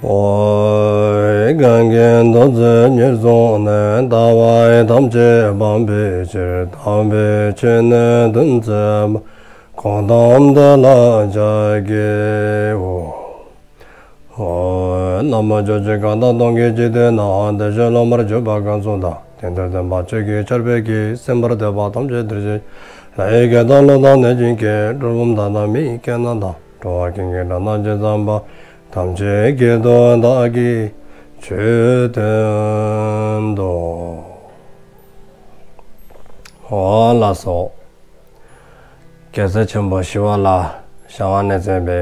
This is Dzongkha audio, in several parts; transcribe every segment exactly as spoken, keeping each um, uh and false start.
ཨོ། གང་གིས་ཐུགས་བརྩེ་ཉེར་བཟུང་ནས། ལྟ་བ་ཐམས་ཅད་སྤང་བའི་ཕྱིར། དམ་པའི་ཆོས་ནི་སྟོན་མཛད་པ། གོའུ་ཏམ་དེ་ལ་ཕྱག་འཚལ་ལོ། ཨོ། ན་མོ། ཕྱོགས་བཅུའི་གང་དག་སྟོང་གི་འཇིག་རྟེན་ན། བདེ་གཤེགས་སློབ་མར་གྱུར་པ་གང་སུ་དག། དེང་འདིར་སྟོན་པ་ཆོས་ཀྱི་ཆར་འབེབས་ཀྱིས། གསན་པར་འདོད་པ་ཐམས་ཅད་འདིར་གཤེགས་ཤིག། ལྷ་ཡི་སྐད་དང་ཀླུ་དང་གནོད་སྦྱིན་སྐད། གྲུལ་བུམ་དག་དང་མི་ཡི་སྐད་རྣམས་དང་། འགྲོ་བ་ཀུན་གྱི་སྒྲ་རྣམས་ཇི་ཙམ་པ། ཐམས་ཅད་སྐད་དུ་བདག་གིས་ཆོས་བསྟན་ཏོ། ཨོ་ལགས་སོ། རྒྱལ་སྲས་ཆེན་པོ་ཞི་བ་ལྷའི་ཞལ་སྔ་ནས་མཛད་པའི་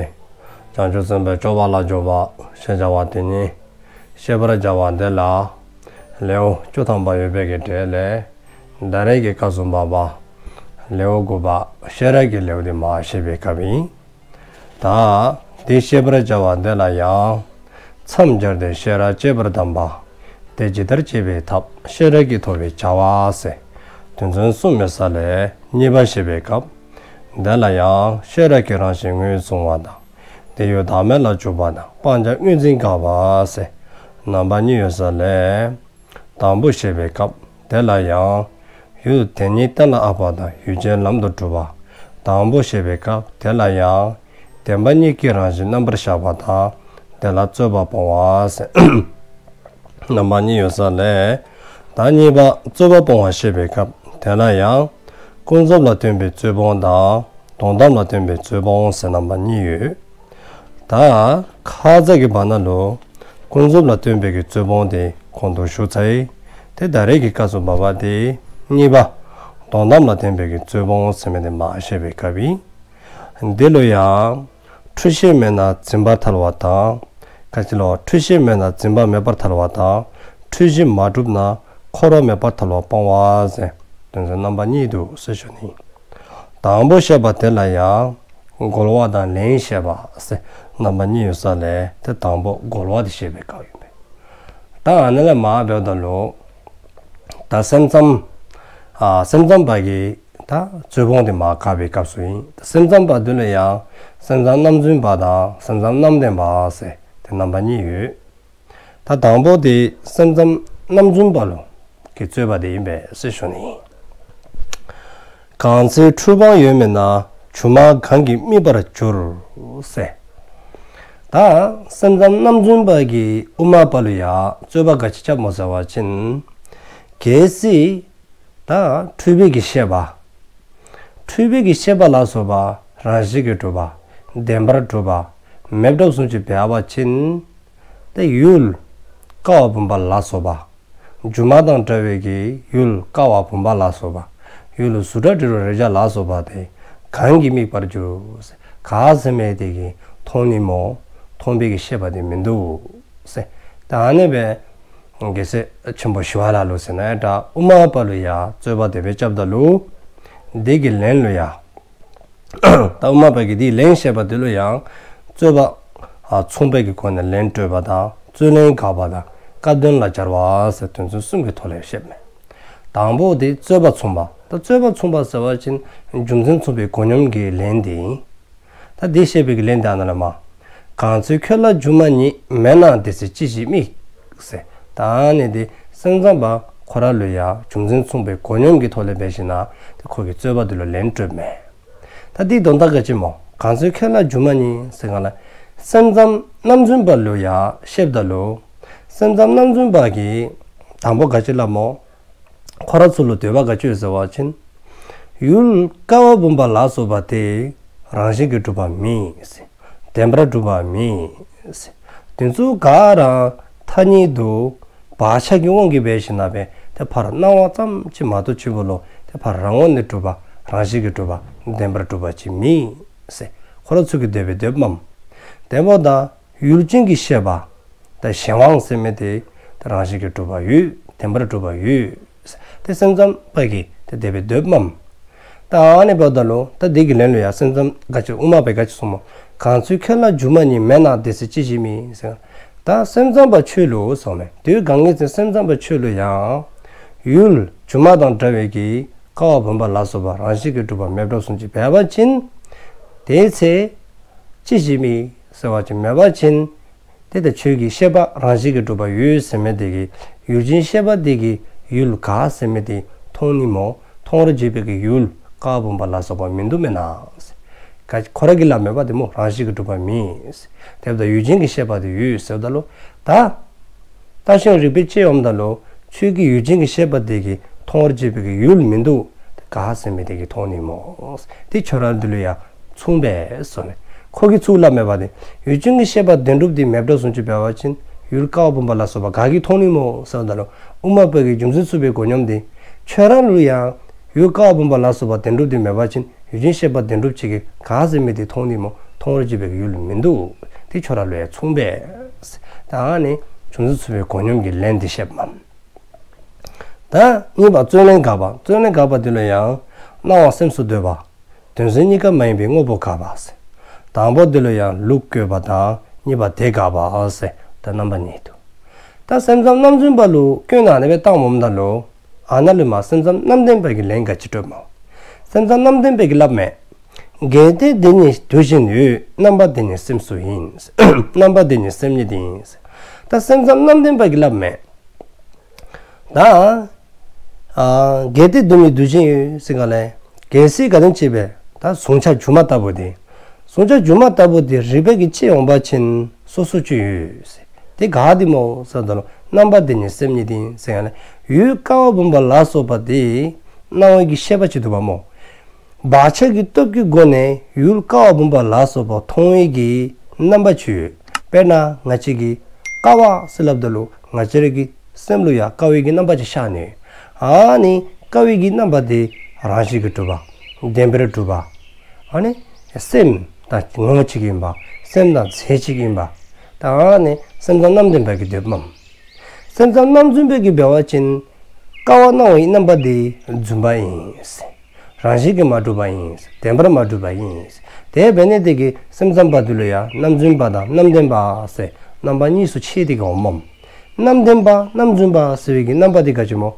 བྱང་ཆུབ་སེམས་དཔའི་སྤྱོད་པ་ལ་འཇུག་པ་ཞེས་བྱ་བ་དེ་ཉིད་བཤད་པར་བྱ་བ་འདི་ལ་ལེའུ་བཅུ་ཐམ་པ་ཡོད་པའི་གི་གྲས་ལས་ད་རེས་ཀྱི་སྐབས་སུ་བབ་པ་ལེའུ་དགུ་པ་ཤེས་རབ་ཀྱི་ལེའུ་འདི་མར་བཤད་པའི་སྐབས་ཨིན། ད་འདི་བཤད་པར་བྱ་བ་འདི་ལ་ཡང་མཚམས་སྦྱར་ཏེ་ཤེས་རབ་བསྐྱེད་པར་གདམས་པ། དེ་ཇི་ལྟར་བསྐྱེད་པའི་ཐབས། ཤེས་རབ་ཀྱིས་ཐོབ་པའི་བྱ་བ་ཟེར་དོན་ཚན་གསུམ་ཡོད་ས་ལས་གཉིས་པ་བཤད་པའི་སྐབས། དེ་ལ་ཡང་ཤེས་རབ་ཀྱི་རང་བཞིན་ངོས་བཟུང་བ་དང་། དེ་ཡུལ་བདག་མེད་ལ་འཇུག་པ་དང་། སྤང་བྱ་དངོས་འཛིན་དགག་པ་ཟེར་རྣམ་པ་གཉིས་ཡོད་ས་ལས། དང་པོ་བཤད་པའི་སྐབས་དེ་ལ་ཡང་ཡུལ་དེ་ཉིད་གཏན་ལ་དབབ་པ་དང་ཡུལ་ཅན་ལམ་དུ་སྒྲུབ་པ། དང་པོ་བཤད་པའི་སྐབས་དེ་ལ་ཡང་བདེན་པ་གཉིས་ཀྱི་རང་བཞིན་རྣམ་པར་གཞག་པ་དང་དེ་ལ་རྩོད་པ་སྤོང་བ་ཟེར་རྣམ་པ་གཉིས་ཡོད་ས་ལས། ད་གཉིས་པ་རྩོད་པ་སྤོང་བ་བཤད་པའི་སྐབས་དེ་ལ་ཡང་ཀུན་རྫོབ་ལ་བརྟེན་པའི་རྩོད་སྤོང་དང་དོན་དམ་ལ་བརྟེན་པའི་རྩོད་སྤོང་ཟེར་རྣམ་པ་གཉིས་ཡོད། ད་ཁ་ཙ་གི་བར་ན་ལུ་ཀུན་རྫོབ་ལ་བརྟེན་པའི་གི་རྩོད་སྤོང་དེ་གོང་དུ་ཞུ་ཚར་ཡི། དེ་ད་རེས་ཀྱི་སྐབས་སུ་བབ་པ་དེ་གཉིས་པ་དོན་དམ་ལ་བརྟེན་པའི་གི་རྩོད་སྤོང་ཟེར་མི་དེ་མར་བཤད་པའི་སྐབས་ཨིན། འདི་ལུ་ཡང་འཁྲུལ་ཤེས་མེད་ན་འཛིན་པར་ཐལ་བ་དང་། ག་ཅི་ལོ། འཁྲུལ་ཤེས་མེད་ན་འཛིན་པ་མེད་པར་ཐལ་བ་དང་། འཁྲུལ་གཞི་མ་གྲུབ་ན་འཁོར་བ་མེད་པར་ཐལ་བ་སྤོང་བ་ཟེར་དོན་ཚན་རྣམ་པ་གཉིས་འདུག་ཟེར་ཞུ་ནི། དང་པོ་བཤད་པ་དེ་ལ་ཡང་རྒོལ་བ་དང་ལན་བཤད་པ་ཟེར་རྣམ་པ་གཉིས་ཡོད་ས་ལས་དེ་དང་པོ་རྒོལ་བ་དེ་བཤད་པའི་སྐབས་ཨིན་པས། ད་ཨ་ནི་ལས་མར་འབདཝ་ད་ལུ་ད་སེམས་ཙམ་ཨ་སེམས་ཙམ་པ་གི་ད་རྩོད་སྤོང་དེ་མར་བཀག་པའི་སྐབས་སུ་ཨིན། ད་སེམས་ཙམ་པ་དེ་ལུ་ཡང་སེམས་ཙམ་རྣམ་རྫུན་པ་དང་སེམས་ཙམ་རྣམ་བདེན་པ་ཟེར་དེ་རྣམ་པ་གཉིས་ཡོད། ད་དང་པོ་དེ་སེམས་ཙམ་རྣམ་རྫུན་པ་ལུ་གི་རྩོད་པ་དེ་ཨིན་པས་ཟེར་ཞུ་ནི། གང་ཚེ་འཁྲུལ་སྤང་ཡོད་མིན་ན། སྒྱུ་མ་གང་གིས་དམིགས་པར་འགྱུར་ཟེར། ད་སེམས་ཙམ་རྣམ་རྫུན་པ་གིས་དབུ་མ་པ་ལུ་ཡང་རྩོད་པ་ག་ཅི་རྐྱབ་སྨོ་ཟེར་བ་ཅིན། གལ་སྲིད་ད་འཁྲུལ་པའི་གི་ཤེས་པ། འཁྲུལ་པའི་གི་ཤེས་པ་ལ་སོགས་པ་རང་བཞིན་གྱིས་གྲུབ་པ། བདེན་པར་གྲུབ་པ། མེདཔ་བཟུམ་ཅིག་འབད་བ་ཅིན། ཏེ་ཡུལ་ཀ་བ་བུམ་པ་ལ་སོགས་པ། སྒྱུ་མ་དང་འདྲ་བའི་གི་ཡུལ་ཀ་བ་བུམ་པ་ལ་སོགས་པ། ཡུལ་གཟུགས་སྒྲ་དྲི་རོ་རེག་བྱ་ལ་སོགས་པ་དེ་གང་གིས་དམིགས་པར་འགྱུར་ཟེར། ག་ཟེར་མི་དེ་གིས་མཐོང་ནི་སྨོ། མཐོང་བའི་གི་ཤེས་པ་དེ་མིན་འདུག་ཟེར། ད་ཨ་ནི་སྦེ་རྒྱལ་སྲས་ཆེན་པོ་ཞི་བ་ལྷ་ལུ་ཟེར་ན་ཡང་འདྲ། དབུ་མ་པ་ལུ་ཡང་རྩོད་པ་དེ་སྦེ་རྐྱབ་ད་ལུ། དེ་གི་ལན་ལུ་ཡང་ད་དབུ་མ་པ་གིས་དེའི་ལན་བཤད་པ་དེ་ལུ་ཡང་རྩོད་པ་ཨ་མཚུངས་པའི་གི་སྒོ་ནས་ལན་སྤྲོད་པ་དང་རྩོད་ལན་དགག་པ་དང་བཀག་དོན་ལ་སྦྱར་བ་ཟེར་དོན་ཚན་གསུམ་གྱི་ཐོག་ལས་བཤདཔ་མས། དང་པོ་དེ་རྩོད་པ་མཚུངས་པ། ད་རྩོད་པ་མཚུངས་པ་ཟེར་བ་ཅིན་རྒྱུ་མཚན་མཚུངས་པའི་མགོ་སྙོམས་ཀྱི་ལན་དེ་ཨིན། ད་དེ་བཤད་པའི་གི་ལན་དེ་ཨ་ནཱ་ལས་མར། གང་ཚེ་ཁྱོད་ལ་སྒྱུ་མ་ཉིད། མེད་ན་དེ་ཚེ་ཅི་ཞིག་དམིགས། ཟེར། ད་ཨ་ནི་དེ་སེམས་ཙམ་པ་ཁོ་ར་ལུ་ཡང་རྒྱུ་མཚན་མཚུངས་པའི་མགོ་སྙོམས་ཀྱི་ཐོག་ལས་འབད་ཞིན་ན་དེ་ཁོ་གི་རྩོད་པ་དེ་ལུ་ལན་སྤྲོདཔ་མས། ད་དེའི་དོན་དག་ག་ཅི་སྨོ། གང་ཚེ་ཁྱོད་ལ་སྒྱུ་མ་ཉིད་ཟེར་ག་ལས་སེམས་ཙམ་རྣམ་རྫུན་པ་ལུ་ཡང་བཤདཔ་ད་ལུ། སེམས་ཙམ་རྣམ་རྫུན་པ་གིས་དང་པོ་ག་ཅི་སླབ་སྨོ། ཁོ་ར་ཚུ་ལུ་འདོད་པ་ག་ཅི་ཡོད་ཟེར་བ་ཅིན། ཡུལ་ཀ་བ་བུམ་པ་ལ་སོགས་པ་དེ་རང་བཞིན་གྱིས་གྲུབ་པ་མེན་ཟེར། བདེན་པར་གྲུབ་པ་མེན་ཟེར། དེ་ཚུ་ག་ར་ཐ་སྙད་དུ་བག་ཆགས་ཀྱི་དབང་གིས་འབད་ཞིན་ན་སྦེ་དེ་ཕར་སྣང་བ་ཙམ་ཅིག་མ་གཏོགས་ཕྱི་ཁ་ལུ་དེ་ཕར་རང་ངོས་ནས་གྲུབ་པ་རང་བཞིན་གྱིས་གྲུབ་པ་བདེན་པར་གྲུབ་པ་ཅིག་མེན་ཟེར། ཁོ་ར་ཚུ་གིས་འདོད་པའི་འདོདཔ་མས། དེ་འབདཝ་ད་ཡུལ་ཅན་གྱི་ཤེས་པ། ད་གཞན་དབང་ཟེར་མི་དེ་ད་རང་བཞིན་གྱིས་གྲུབ་པ་ཡོད། བདེན་པར་གྲུབ་པ་ཡོད། དེ་སེམས་ཙམ་པ་གིས་དེ་འདོད་པའི་འདོདཔ་མས། ད་ཨ་ནི་འབདཝ་ད་ལུ་ད་དེ་གི་ལན་ལུ་ཡང་སེམས་ཙམ་ག་ཅི་དབུ་མ་པས་ག་ཅི་གསུངས་སྨོ། གང་ཚེ་ཁྱོད་ལ་སྒྱུ་མ་ཉིད། མེད་ན་དེ་ཚེ་ཅི་ཞིག་དམིགས། ཟེར། ད་སེམས་ཙམ་པ་ཁྱོད་ལུ་གསུངསམ་མས། དུས་གང་གི་ཚེ་སེམས་ཙམ་པ་ཁྱོད་ལུ་ཡང་ཡུལ་སྒྱུ་མ་དང་འདྲ་བའི་གི་ཀ་བ་བུམ་པ་ལ་སོགས་པ་རང་བཞིན་གྱིས་གྲུབ་པ་མེདཔ་བཟུམ་ཅིག་འབད་བ་ཅིན། དེ་ཚེ་ཅི་ཞིག་དམིགས་ཟེར་བ་ཅིན་མེད་པ་ཅིན། དེ་ལྟར་ཁྱོད་ཀྱི་ཤེས་པ་རང་བཞིན་གྱིས་གྲུབ་པ་ཡོད་ཟེར་མི་དེ་གིས་ཡུལ་ཅན་ཤེས་པ་དེ་གིས་ཡུལ་ག་ཟེར་མི་དེ་མཐོང་ནི་སྨོ། མཐོང་བར་བྱེད་པའི་གི་ཡུལ་ཀ་བ་བུམ་པ་ལ་སོགས་པ་མིན་འདུག་མེན་ན། ག་ཁོ་ར་གིས་སླབ་མི་འདུག་སྨོ། རང་བཞིན་གྱིས་གྲུབ་པ་མེད། དེ་ལྟར་ཡུལ་ཅན་གྱི་ཤེས་པ་དེ་ཡོད་ཟེརཝ་ད་ལུ་ད་བརྟགས་ཤིང་རིགས་པས་དཔྱད་འོངམ་ད་ལུ་ཁྱོད་ཀྱི་ཡུལ་ཅན་གྱི་ཤེས་པ་དེ་གིས་མཐོང་བར་བྱེད་པའི་གི་ཡུལ་མིན་འདུག། ག་ཟེར་མི་དེ་གིས་མཐོང་ནི་སྨོ། དེ་ཁྱོད་ར་འདི་ལུ་ཡང་མཚུངས་པས་ཟེར་ནི། ཁོ་གིས་ཚུར་སླབ་མི་འདུག་སྨོ། ཡུལ་ཅན་གྱི་ཤེས་པ་བདེན་གྲུབ་དེ་མེདཔ་བཟུམ་ཅིག་འབད་བ་ཅིན་ཡུལ་ཀ་བ་བུམ་པ་ལ་སོགས་པ་ག་གིས་མཐོང་ནི་སྨོ་ཟེརཝ་ད་ལུ་དབུ་མ་པ་གི་རྒྱུ་མཚན་མཚུངས་པའི་མགོ་སྙོམས་དེ་ཁྱོད་ར་ལུ་ཡང་ཡུལ་ཀ་བ་བུམ་པ་ལ་སོགས་པ་བདེན་གྲུབ་དེ་མེད་པ་ཅིན་ཡུལ་ཅན་ཤེས་པ་བདེན་གྲུབ་ཅིག་གིས་ག་ཟེར་མི་དེ་མཐོང་ནི་སྨོ། མཐོང་བར་བྱེད་པའི་གི་ཡུལ་མིན་འདུག། དེ་ཁྱོད་ར་ལུ་ཡང་མཚུངས་པས། ད་ཨ་ནི་རྒྱུ་མཚན་མཚུངས་པའི་མགོ་སྙོམས་ཀྱི་ལན་དེ་བཤདཔ་མས། ད་གཉིས་པ་རྩོད་ལན་དགག་པ། རྩོད་ལན་དགག་པ་འདི་ལུ་ཡང་སྣང་བ་སེམས་སུ་འདོད་པ། དོན་གཟུགས་གཉིས་ཀ་མ་ཡིན་པའི་དངོས་པོ་དགག་པ་ཟེར། དང་པོ་འདི་ལུ་ཡང་ལུགས་བཀོད་པ་དང་གཉིས་པ་དེ་དགག་པ་ཟེར་ད་རྣམ་པ་གཉིས་འདུག། ད་སེམས་ཙམ་རྣམ་རྫུན་པ་ལུ་སྐྱོན་ཨ་ནི་སྦེ་བཏངམ་ད་ལུ་ཨ་ནཱ་ལུ་མ་སེམས་ཙམ་རྣམ་བདེན་པ་གིས་ལན་ག་ཅི་སྤྲོདཔ་སྨོ། སེམས་ཙམ་རྣམ་བདེན་པ་གིས་སླབ་མས། གལ་ཏེ་དེ་ཉིད་དུ་བཞིན་ཡོད། རྣམ་པ་དེ་ཉིད་སེམས་སུ་ཡིན། རྣམ་པ་དེ་ཉིད་སེམས་ཉིད་ཡིན། ད་སེམས་ཙམ་རྣམ་བདེན་པ་གིས་སླབ་མས། ད་ཨ་གལ་ཏེ་དེ་ཉིད་དུ་བཞིན་ཡོད་ཟེར་ག་ལས་གལ་སྲིད་ག་དེམ་ཅིག་སྦེ་ད་གཟུང་བྱ་སྒྱུ་མ་ལྟ་བུ་དེ་གཟུང་བྱ་སྒྱུ་མ་ལྟ་བུ་དེ་རིགས་པ་གིས་དཔྱད་འོང་པ་ཅིན་སོ་སོ་ཅིག་ཡོད་ཟེར། དེ་ག་དེ་སྨོ་ཟེརཝ་ད་ལུ་རྣམ་པ་དེ་ཉིད་སེམས་ཉིད་ཡིན་ཟེར་ག་ལས་ཡུལ་ཀ་བ་བུམ་པ་ལ་སོགས་པ་དེ་སྣང་བའི་གི་ཤེས་པ་ཅིག་འདུག་པ་སྨོ། བག་ཆགས་ཀྱི་སྟོབས་ཀྱི་སྒོ་ནས་ཡུལ་ཀ་བ་བུམ་པ་ལ་སོགས་པ་མཐོང་བའི་གི་རྣམ་པ་ཅིག་ཡོད། དཔེར་ན་ང་བཅས་ཀྱིས་ཀ་བ་ཟེར་སླབ་ད་ལུ་ང་བཅས་རའི་གི་སེམས་ལུ་ཡང་ཀ་བའི་གི་རྣམ་པ་ཅིག་ཤར་ནི། ཨ་ནི་ཀ་བའི་གི་རྣམ་པ་དེ་རང་བཞིན་གྱིས་གྲུབ་པ། བདེན་པར་གྲུབ་པ། ཨ་ནི་སེམས་དང་ངོ་བོ་གཅིག་ཨིན་པ། སེམས་དང་རྫས་གཅིག་ཨིན་པ། ད་ཨ་ནི་སེམས་ཙམ་རྣམ་བདེན་པ་གིས་འདོདཔ་མས། སེམས་ཙམ་རྣམ་རྫུན་པ་གིས་འབད་བ་ཅིན་ཀ་བ་སྣང་བའི་རྣམ་པ་དེ་རྫུན་པ་ཨིན། རང་བཞིན་གྱིས་མ་གྲུབ་པ་ཨིན། བདེན་པར་མ་གྲུབ་པ་ཨིན། དེ་འབད་ནི་དེ་གིས་སེམས་ཙམ་པ་དེ་ལུ་ཡང་རྣམ་རྫུན་པ་དང་རྣམ་བདེན་པ་ཟེར་རྣམ་པ་གཉིས་སུ་ཕྱེ་སྟེ་གི་འོངམ་མས། རྣམ་བདེན་པ་རྣམ་རྫུན་པ་ཟེར་བའི་གི་རྣམ་པ་དེ་ག་ཅི་སྨོ།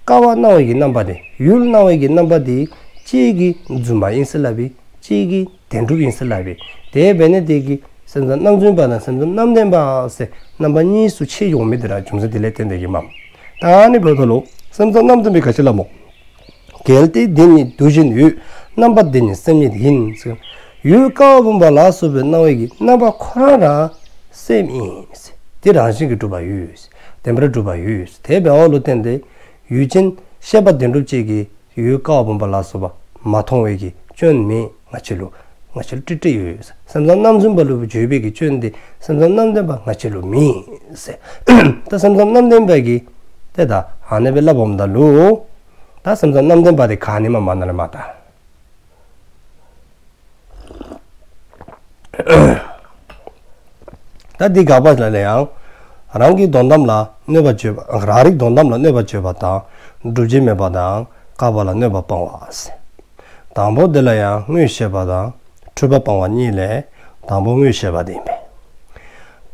ཀ་བ་སྣང་བའི་གི་རྣམ་པ་དེ་ཡུལ་སྣང་བའི་གི་རྣམ་པ་དེ་གཅིག་གིས་རྫུན་པ་ཨིན་ཟེར་སླབ་པའི་གཅིག་གིས་བདེན་གྲུབ་ཨིན་ཟེར་སླབ་པས། དེ་འབད་ནི་དེ་གིས་སེམས་ཙམ་རྣམ་རྫུན་པ་དང་སེམས་ཙམ་རྣམ་བདེན་པ་ཟེར་རྣམ་པ་གཉིས་སུ་ཕྱེ་འོང་མི་དེ་ར་རྒྱུ་མཚན་དེ་ལས་བརྟེན་ཏེ་གི་མས། ད་ཨ་ནི་འབདཝ་ད་ལུ་སེམས་ཙམ་རྣམ་བདེན་པ་གིས་ག་ཅི་སླབ་སྨོ། གལ་ཏེ་དེ་ཉིད་དུ་བཞིན་ཡོད། རྣམ་པ་དེ་ཉིད་སེམས་ཉིད་ཡིན། ཡུལ་ཀ་བ་བུམ་པ་ལ་སོགས་པའི་སྣང་བའི་གི་རྣམ་པ་ཁོ་ར་ར་སེམས་ཨིན། དེ་རང་བཞིན་གྱིས་གྲུབ་པ་ཡོད། བདེན་པར་གྲུབ་པ་ཡོད། དེ་འབདཝ་ལུ་བརྟེན་ཏེ་ཡུལ་ཅན་ཤེས་པ་བདེན་གྲུབ་ཅིག་གིས་ཡུལ་ཀ་བ་བུམ་པ་ལ་སོགས་པ་མ་མཐོང་བའི་གི་སྐྱོན་མེད། ང་བཅས་ལུ་ང་བཅས་ལུ་ཏིག་ཏིག་ཡོད། སེམས་ཙམ་རྣམ་རྫུན་པ་ལུ་བརྗོད་པའི་གི་སྐྱོན་དེ་སེམས་ཙམ་རྣམ་བདེན་པ་ང་བཅས་ལུ་མེད་ཟེར། ད་སེམས་ཙམ་རྣམ་བདེན་པ་གིས་ཏེ་ད་ཨ་ནི་སྦེ་སླབ་འོངམ་ད་ལུ་ད་སེམས་ཙམ་རྣམ་བདེན་པ་དེ་ག་ནི་མ་མ་ན་ལས་མ་ད། ད་འདི་དགག་པ་ལ་ལས་ཡང་རང་གི་དོན་དམ་ལ་གནོད་པ་བྱེད་པ། རང་རིག་དོན་དམ་ལ་གནོད་པ་བྱེད་པ་དང་སྒྲུབ་བྱེད་མེད་པ་དང་བཀག་པ་ལ་གནོད་པ་སྤང་བ་ཟེར། དང་པོ་དེ་ལ་ཡང་དངོས་བཤད་པ་དང་འཁྲུལ་པ་སྤང་བ་གཉིས་ལས་དང་པོ་དངོས་བཤད་པ་དེ་ཨིན་པས།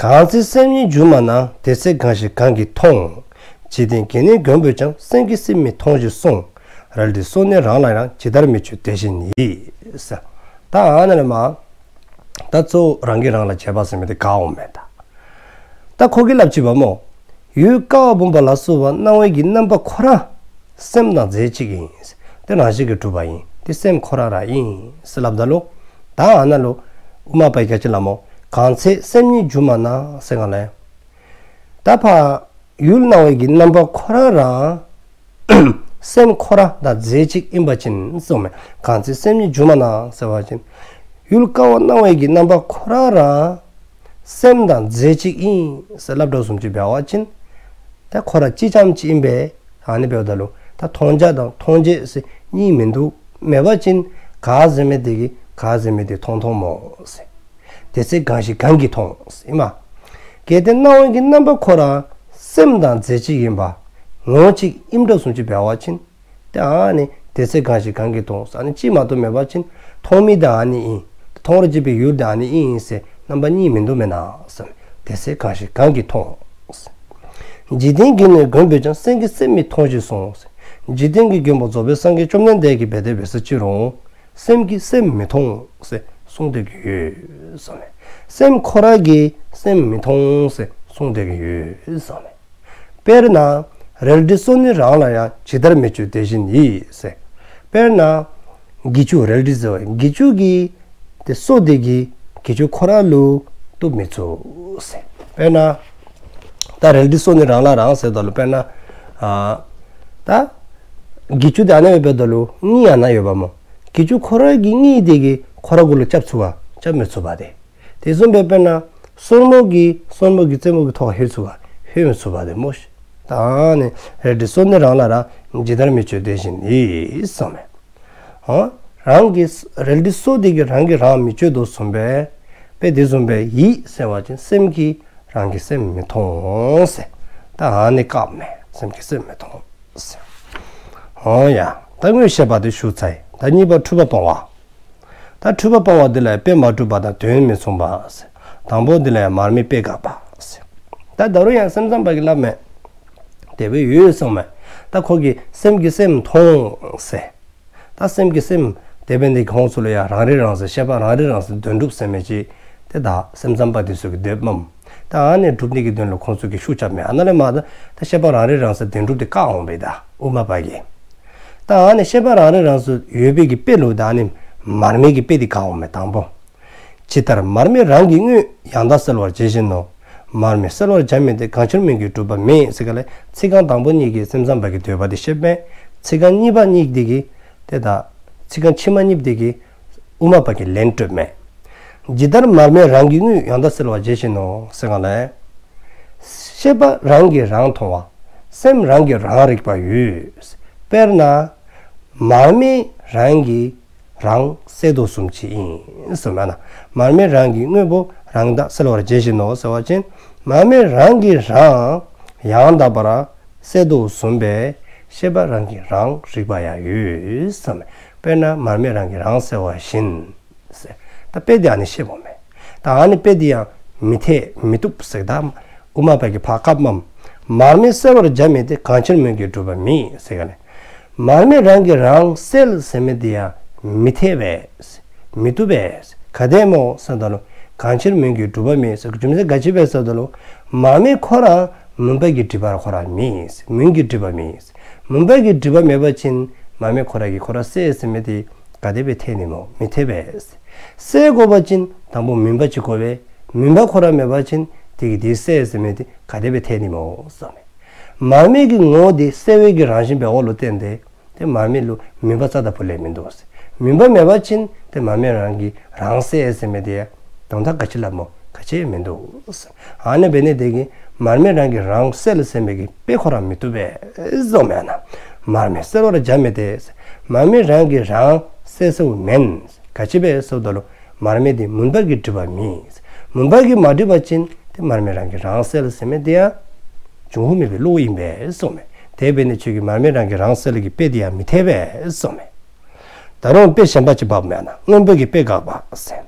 གང་ཚེ་སེམས་ཉིད་སྒྱུ་མ་ན། དེ་ཚེ་གང་ཞིག་གང་གིས་མཐོང་། འཇིག་རྟེན་གྱི་ནི་མགོན་པོས་ཀྱང་། སེམས་ཀྱིས་སེམས་མི་མཐོང་ཞེས་གསུངས། རལ་གྲི་སོ་ནི་རང་ལ་རང་། ཇི་ལྟར་མི་ཆོས་དེ་བཞིན་ཡིད། ཟེར། ད་ཨ་ནི་ལས་མ་ད་གཙོ་བོ་རང་གིས་རང་ལ་དཔྱད་པ་ཟེར་མི་དེ་དགག་འོང་མས་ད། ད་ཁོ་གིས་སླབ་ཅི་པ་སྨོ། ཡུལ་ཀ་བ་བུམ་པ་ལ་སོགས་པ་སྣང་བའི་གི་རྣམ་པ་ཁོ་ར་སེམས་དང་རྫས་གཅིག་ཨིན། དེ་རང་བཞིན་གྱིས་གྲུབ་པ་ཨིན། དེ་སེམས་ཁོ་ར་ར་ཨིན་ཟེར་སླབ་ད་ལུ་ད་ཨ་ནཱ་ལུ་དབུ་མ་པ་གིས་ག་ཅི་སླབ་སྨོ། གང་ཚེ་སེམས་ཉིད་སྒྱུ་མ་ན་ཟེར་ག་ལས་ད་ཕར་ཡུལ་སྣང་བའི་གི་རྣམ་པ་ཁོ་ར་ར་སེམས་ཁོ་ར་དང་རྫས་གཅིག་ཨིན་པ་ཅིན་གསུངམ་མས། གང་ཚེ་སེམས་ཉིད་སྒྱུ་མ་ན་ཟེར་བ་ཅིན་ཡུལ་ཀ་བ་སྣང་བའི་གི་རྣམ་པ་ཁོ་ར་ར་སེམས་དང་རྫས་གཅིག་ཨིན་ཟེར་སླབ་དོ་བཟུམ་ཅིག་འབད་བ་ཅིན་ད་ཁོ་ར་གཅིག་རྐྱངམ་ཅིག་ཨིན་པས། ཨ་ནི་འབདཝ་ད་ལུ་ད་མཐོང་བྱ་དང་མཐོང་བྱེད་ཟེར་གཉིས་མིན་འདུག། མེད་པ་ཅིན་ག་ཟེར་མི་དེ་གིས་ག་ཟེར་མི་དེ་མཐོང་མཐོངམ་སྨོ་ཟེར། དེ་ཚེ་གང་ཞིག་གང་གིས་མཐོང་ཟེར་ཨིན་མས། གལ་ཏེ་སྣང་བའི་གི་རྣམ་པ་ཁོ་ར་སེམས་དང་རྫས་གཅིག་ཨིན་པ་ངོ་བོ་གཅིག་ཨིནམ་འདྲཝ་བཟུམ་ཅིག་འབད་བ་ཅིན་ཏེ་ཨ་ནི་དེ་ཚེ་གང་ཞིག་གང་གིས་མཐོང་ཟེར་ཨ་ནི་གཅིག་མ་གཏོགས་མེད་པ་ཅིན་མཐོང་མི་དེ་ཨ་ནི་ཨིན། མཐོང་བར་བྱེད་པའི་ཡུལ་དེ་ཨ་ནི་ཨིན་ཟེར་རྣམ་པ་གཉིས་མིན་འདུག་མེན་ན་ཟེར། དེ་ཚེ་གང་ཞིག་གང་གིས་མཐོང་ཟེར། འཇིག་རྟེན་གྱི་ནི་མགོན་པོས་ཀྱང་། སེམས་ཀྱིས་སེམས་མི་མཐོང་ཞེས་གསུངས་ཟེར། འཇིག་རྟེན་གྱི་མགོན་པོ་རྫོགས་པའི་སངས་རྒྱས་བཅོམ་ལྡན་འདས་ཀྱིས་འབད་དེ་འབད་ས་ཅི་རུང་སེམས་ཀྱིས་སེམས་མི་མཐོང་ཟེར་ གསུངས་ཏེ་གི་ཡོད་གསུངས་མས། སེམས་ཁོ་ར་གིས་སེམས་མི་མཐོང་ཟེར་གསུངས་ཏེ་གི་ཡོད་གསུངས་མས། དཔེར་ན་རལ་གྲི་སོ་ནི་རང་ལ་རང་། ཇི་ལྟར་མི་གཅོད་དེ་བཞིན་ཡིད་ཟེར། དཔེར་ན་གྱི་ཅུང་། རལ་གྲི་ཟེར་བ་གྱི་ཅུང་གི་དེ་སོ་དེ་གིས་གྱི་ཅུང་ཁོ་ར་ལུ་གཏུབ་མི་ཚུགས་ཟེར། དཔེར་ན་ད་རལ་གྲི་སོ་ནི་རང་ལ་རང་ཟེརཝ་ད་ལུ་དཔེར་ན་ཨ་ད་གྱི་ཅུང་དེ་ཨ་ནི་སྦེ་འབདཝ་ད་ལུ་གཉིས་ཨ་ནཱ་ཡོདཔ་མོ། གྱི་ཅུང་ཁོ་ར་གི་གཉིས་དེ་གིས་ཁོ་ར་གུ་ལུ་རྐྱབ་ཚུགས་པ་རྐྱབ་མི་ཚུགས་པ་དེ། དེ་བཟུམ་སྦེ་དཔེར་ན་སོར་མོ་གིས་སོར་མོ་གི་རྩེ་མོ་གི་ཐོག་ཁར་ལྷོད་ཚུགས་པ་ལྷོད་མི་ཚུགས་པ་དེ་མོ་ཤིག། ད་ཨ་ནི་རལ་གྲི་སོ་ནི་རང་ལ་རང་། ཇི་ལྟར་མི་གཅོད་དེ་བཞིན་ཡིད་གསུངས་མས། ཨོ། རང་གི་རལ་གྲི་སོ་དེ་གིས་རང་གིས་རང་མི་གཅོད་དོ་བཟུམ་སྦེ་དཔེ་དེ་བཟུམ་སྦེ་ཡིད་ཟེར་བ་ཅིན་སེམས་ཀྱིས་རང་གི་སེམས་མི་མཐོང་ཟེར། ད་ཨ་ནི་བཀག་མས། སེམས་ཀྱིས་སེམས་མི་མཐོང་ཟེར། ཨོ་ཡ། ད་དངོས་བཤད་པ་དེ་ཞུ་ཚར་ཡི། ད་གཉིས་པ་འཁྲུལ་པ་སྤོང་བ། ད་འཁྲུལ་པ་སྤོང་བ་འདི་ལ་དཔེ་མ་གྲུབ་པ་དང་དོན་མི་མཚུངས་པ་ཟེར། དང་པོ་འདི་ལ་ཡང་མར་མེའི་དཔེ་དགག་པ་ཟེར། ད་ད་རུང་ཡང་སེམས་ཙམ་པ་གིས་སླབ་མས། དེ་སྦེ་ཡོད་གསུངས་མས། ད་ཁོ་གིས་སེམས་ཀྱིས་སེམས་མཐོང་ཟེར། ད་སེམས་ཀྱིས་སེམས་དེ་སྦེ་འདི་ཁོང་ཚུ་ལུ་ཡང་རང་རིག་རང་གསལ་ཤེས་པ་རང་རིག་རང་གསལ་དོན་གྲུབ་ཟེར་མི་ཅིག་དེ་ད་སེམས་ཙམ་པ་དེ་ཚུ་གིས་འདོདཔ་མས། ད་ཨ་ནི་སྒྲུབ་ནི་གི་དོན་ལུ་ཁོང་ཚུ་གིས་ཤུགས་རྐྱབ་མས། ཨ་ནཱ་ལས་མར་ད་ཤེས་པ་རང་རིག་རང་གསལ་དོན་གྲུབ་དེ་བཀག་འོང་པས་ད་དབུ་མ་པ་གིས། ད་ཨ་ནི་ཤེས་པ་རང་རིག་རང་གསལ་ཡོད་པའི་གི་དཔེ་ལུ་ད་ཨ་ནི་མར་མེ་གི་དཔེ་དེ་བཀག་འོང་མས་དང་པོ། ཇི་ལྟར་མར་མེ་རང་གི་དངོས། ཡང་དག་གསལ་བར་བྱེད་བཞིན་ནོ། མར་མེ་གསལ་བར་བྱ་མིན་ཏེ། གང་ཕྱིར་མིང་གིས་གྲུབ་པ་མེད། ཟེར་ག་ལས་ཚིག་རྐང་དང་པོ་གཉིས་ཀྱིས་སེམས་ཙམ་པ་གི་འདོད་པ་དེ་བཤད་མས། ཚིག་རྐང་གཉིས་པ་གཉིས་དེ་གིས་དེ་ད་ཚིག་རྐང་ཕྱི་མ་གཉིས་དེ་གིས་དབུ་མ་པ་གིས་ལན་སྤྲོད་མས། ཇི་ལྟར་མར་མེ་རང་གི་དངོས། ཡང་དག་གསལ་བར་བྱེད་བཞིན་ནོ། ཟེར་ག་ལས་ཤེས་པ་རང་གིས་རང་མཐོང་བ། སེམས་རང་གིས་རང་རིག་པ་ཡོད། དཔེར་ན་མར་མེ་རང་གིས་རང་གསལ་དོ་བཟུམ་ཅིག་ཨིན་གསུངས་མས་ན། མར་མེ་རང་གི་དངོས་པོ་རང་དག་གསལ་བར་བྱེད་བཞིན་ནོ་ཟེར་བ་ཅིན་མར་མེ་རང་གིས་རང་ཡང་དག་པར་གསལ་དོ་བཟུམ་སྦེ་ཤེས་པ་རང་གིས་རང་རིག་པ་ཡང་ཡོད་གསུངས་མས། དཔེར་ན་མར་མེ་རང་གིས་རང་གསལ་བ་བཞིན་ཟེར། ད་དཔེ་དེ་ཨ་ནི་བཤདཔ་མས། ད་ཨ་ནི་དཔེ་དེ་ཡང་མི་འཐད་མི་བཏུབ་ཟེར་ད་དབུ་མ་པ་གིས་ཕར་བཀགཔ་མས། མར་མེ་གསལ་བར་བྱ་མིན་ཏེ། གང་ཕྱིར་མིང་གིས་གྲུབ་པ་མེད། ཟེར་ག་ལས་མར་མེ་རང་གིས་རང་གསལ་ཟེར་མི་དེ་ཡང་མི་འཐད་པས། མི་བཏུབ་པས། ག་དེ་སྨོ་ཟེརཝ་ད་ལུ་གང་ཕྱིར་མིང་གིས་གྲུབ་པ་མེད་ཟེར། རྒྱུ་མཚན་ག་ཅི་སྦེ་ཟེརཝ་ད་ལུ་མར་མེ་ཁོ་ར་མུན་པ་གིས་སྒྲིབ་པ་ཁོ་ར་མེད། མུན་གྱིས་སྒྲིབ་པ་མེད། མུན་པ་གིས་སྒྲིབ་པ་མེད་པ་ཅིན་མར་མེ་ཁོ་ར་གིས་ཁོ་ར་གསལ་ཟེར་མི་དེ་ག་དེ་སྦེ་འཐད་ནི་སྨོ། མི་འཐད་པས། གསལ་དགོ་པ་ཅིན་དང་པོ་མུན་པ་ཅིག་དགོ་པས། མུན་པ་ཁོ་ར་མེད་པ་ཅིན་དེ་གིས་དེ་གསལ་ཟེར་མི་དེ་ག་དེ་སྦེ་འཐད་ནི་སྨོ་གསུངས་མས། མར་མེ་གི་ངོ་བོ་དེ་གསལ་བའི་གི་རང་བཞིན་འབདཝ་ལུ་བརྟེན་ཏེ་དེ་མར་མེ་ལུ་མུན་པ་རྩ་དང་པོ་ལས་མིན་འདུག་ཟེར། མུན་པ་མེད་པ་ཅིན་དེ་མར་མེ་རང་གིས་རང་གསལ་ཟེར་མི་དེ་དོན་དག་ག་ཅི་སླབ་སྨོ། ག་ཅི་མིན་འདུག་ཟེར། ཨ་ནི་འབད་ནི་དེ་གིས་མར་མེ་རང་གིས་རང་གསལ་ཟེར་མི་གི་དཔེ་ཁོ་ར་མི་བཏུབ་པས་གསུངས་མས་ན། མར་མེ་གསལ་བར་བྱ་མིན་ཏེ། མར་མེ་རང་གིས་རང་གསལ་གསལཝ་མེན། ག་ཅི་སྦེ་ཟེརཝ་ད་ལུ་མར་མེ་དེ་མུན་པ་གིས་སྒྲིབ་པ་མེད། མུན་པ་གིས་མ་སྒྲིབ་པ་ཅིན་དེ་མར་མེ་རང་གིས་རང་གསལ་ཟེར་མི་དེ་ཡང་འབྱུང་ཁུངས་མེད་པའི་བློ་ཨིན་པས་གསུངས་མས། དེ་འབད་ནི་ཁྱོད་ཀྱིས་མར་མེ་རང་གིས་རང་གསལ་གྱི་དཔེ་དེ་ཡང་མི་འཐད་པས་གསུངས་མས། ད་རུང་དཔེ་གཞན་པ་ཅིག་འབགཔ་མས་ན། སྔོན་པོ་གི་དཔེ་དགག་པ་ཟེར།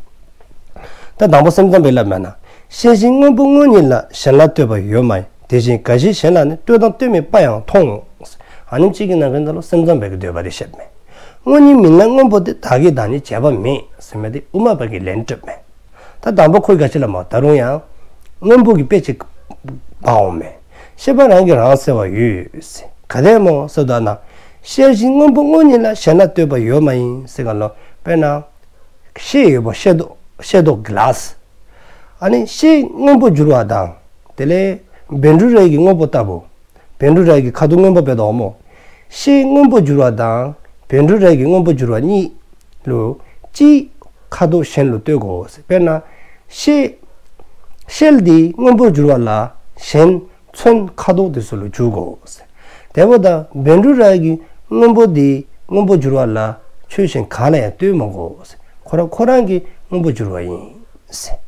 ད་དང་པོ་སེམས་ཙམ་པས་སླབ་མས་ན། ཤེས་བཞིན་སྔོན་པོ་སྔོ་ཉིད་ལ། གཞན་ལ་ལྟོས་པ་ཡོད་མ་ཡིན། དེ་བཞིན་འགའ་ཞིག་གཞན་ལ་ནི། ལྟོས་དང་ལྟོས་མེད་པ་ཡང་མཐོང་། ཨ་ནེམ་ཅིག་གི་ནང་གི་ནང་ལུ་སེམས་ཙམ་པའི་གི་འདོད་པ་དེ་བཤདཔ་མས། སྔོ་ཉིད་མིན་ལ་སྔོན་པོ་དེ། བདག་གིས་བདག་ཉིད་བྱས་པ་མེད། ཟེར་མི་དེ་དབུ་མ་པ་གིས་ལན་སྤྲོདཔ་མས། ད་དང་པོ་ཁོ་གིས་ག་ཅི་སླབ་སྨོ། ད་རུང་ཡང་སྔོན་པོ་གི་དཔེ་ཅིག་འབག་འོང་མས། ཤེས་པ་རང་གིས་རང་གསལ་བ་ཡོད་ཟེར། ག་དེ་སྨོ་ཟེརཝ་ད་ན། ཤེས་བཞིན་སྔོན་པོ་སྔོ་ཉིད་ལ། གཞན་ལ་ལྟོས་པ་ཡོད་མ་ཡིན། ཟེར་ག་ལོ། དཔེར་ན་ཤེལ་ཡོདཔ་ཤེལ་ཏོག་ཤེལ་ཏོག་གི་ལཱས། ཨ་ནི་ཤེལ་སྔོན་པོ་འགྱུར་བ་དང་དེ་ལས་བཻ་ཌཱུརྱ་གི་སྔོན་པོ་ལྟ་བུ། བཻ་ཌཱུརྱ་གི་ཁ་དོག་སྔོན་པོ་འབད་དོ་སྨོ། ཤེལ་སྔོན་པོ་འགྱུར་བ་དང་བཻ་ཌཱུརྱ་གི་སྔོན་པོ་འགྱུར་བ་གཉིས་ལུ་གཅིག་ཁ་དོག་གཞན་ལུ་ལྟོས་དགོ་ཟེར། དཔེར་ན་ཤེལ་ཤེལ་འདི་སྔོན་པོ་འགྱུར་བ་ལ་གཞན་ཚོན་ཁ་དོག་དེ་ཚུ་ལུ་འགྱུར་དགོ་ཟེར། དེ་འབདཝ་ད་བཻ་ཌཱུརྱ་གི་སྔོན་པོ་འདི་སྔོན་པོ་འགྱུར་བ་ལ་ཆོས་གཞན་ག་ལ་ཡང་ལྟོས་མི་དགོ་ཟེར། ཁོ་ར་ཁོ་རང་གི་སྔོན་པོ་འགྱུར་བ་ཨིན་ཟེར།